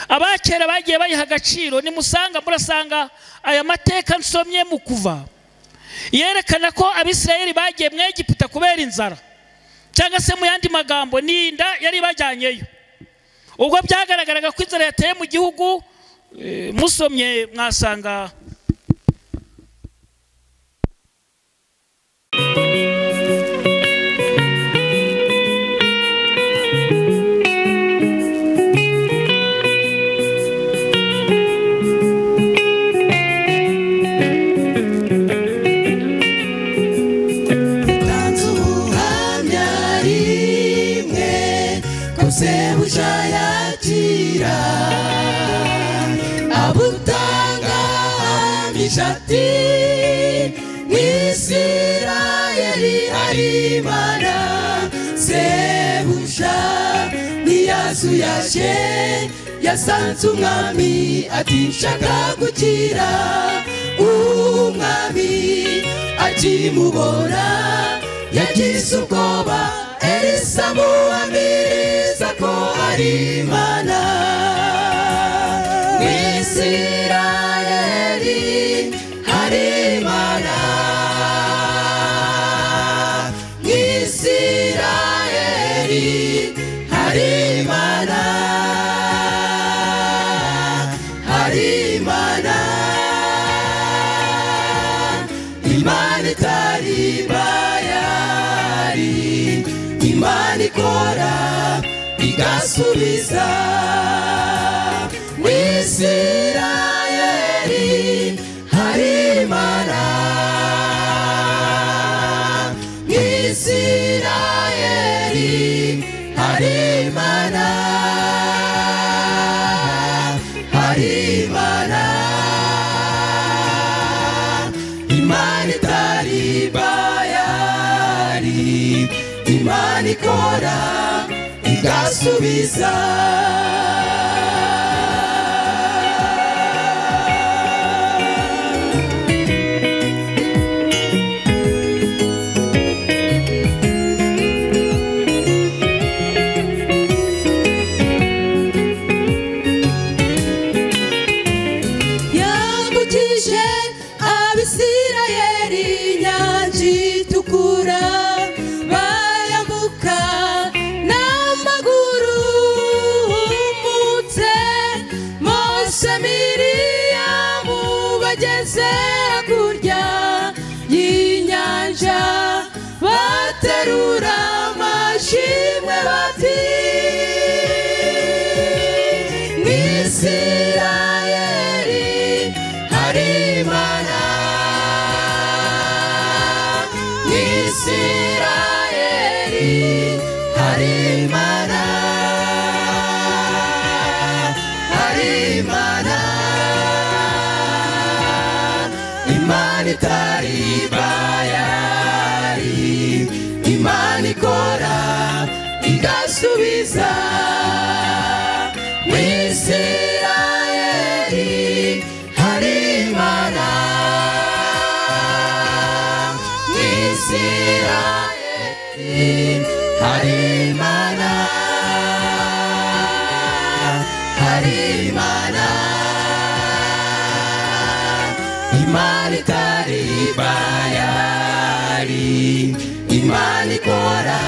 abakera bagiye bayiha agaciro. Nimusanga murasanga aya mateka nsomye mu Kuva yerekana ko Abisirayeli bagiye mu Egiputa kubera inzara, cyangwa se mu yandi magambo ni inda yari bajyanyeyo. Ubwo byagaragaraga ko inzara yateye mu gihugu, musomye mwasanga Ati Isirayeli hari Imana, sebuja ntiyazuyashe, yasanze umwami ati nshaka gukira. Umwami akimubona yagize ubwoba, Elisa amuhamiriza ko ari Imana. Isirayeli hari Imana, Isirayeli hari Imana, hari Imana, Imana itari bayari, Imana ikora igasubiza. Isirayeli hari Imana. itari Bayali, Imana ikora igasubiza. Yambukije Abisirayeli inyanja itukura, bayambuka n'amaguru umutse. Mose Miriyamu bageze hakurya y'inyanja, baterura amashimwe bati Isirayeli hari Imana, Isirayeli hari Imana, hari Imana, Imana itari Bayali, Imana ikora igasubiza. Isirayeli hari Imana, Isirayeli hari Imana, hari Imana, Imana itari Bayali, Imana ikora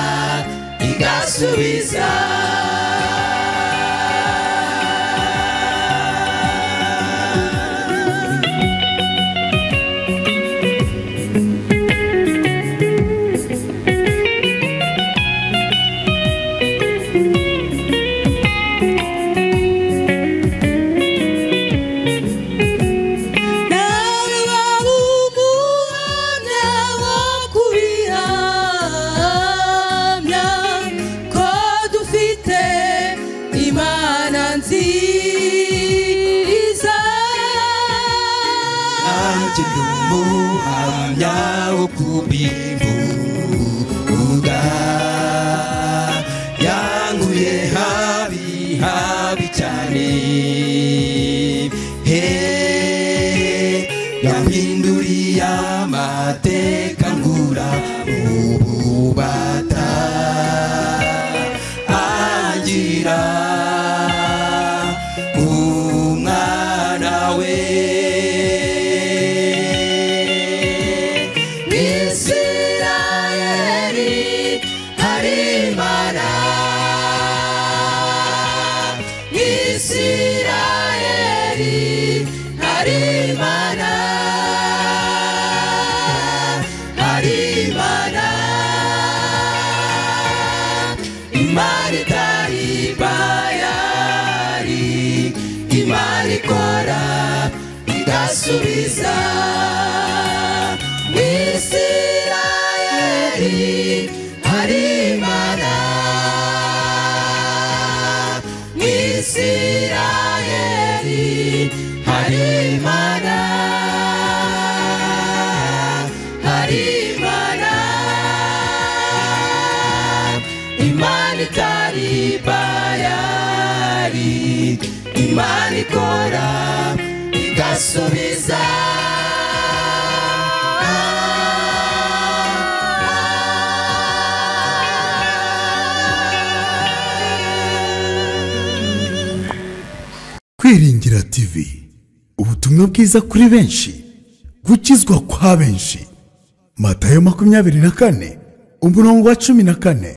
igasubiza. Nawe waba umuhamya wo kubihamya ko dufite Imana nziza. Nanjye ndi umuhamya wo kubivuga, yankuye habi habi cyane, he yampinduriye amateka ngura ububata, angira umwana we. Isirayeli hari Imana, Isirayeli hari Imana, hari Imana, Imana itari Bayali, Imana ikora igasubiza. Isirayeli hari Imana, Isirayeli hari Imana, hari Imana, Imana itari Bayali, Imana ikora igasubiza. Kwiringira TV, ubutumwa bwiza kuri benshi, gukizwa kwa benshi. Matayo 24 umurongo wa 14.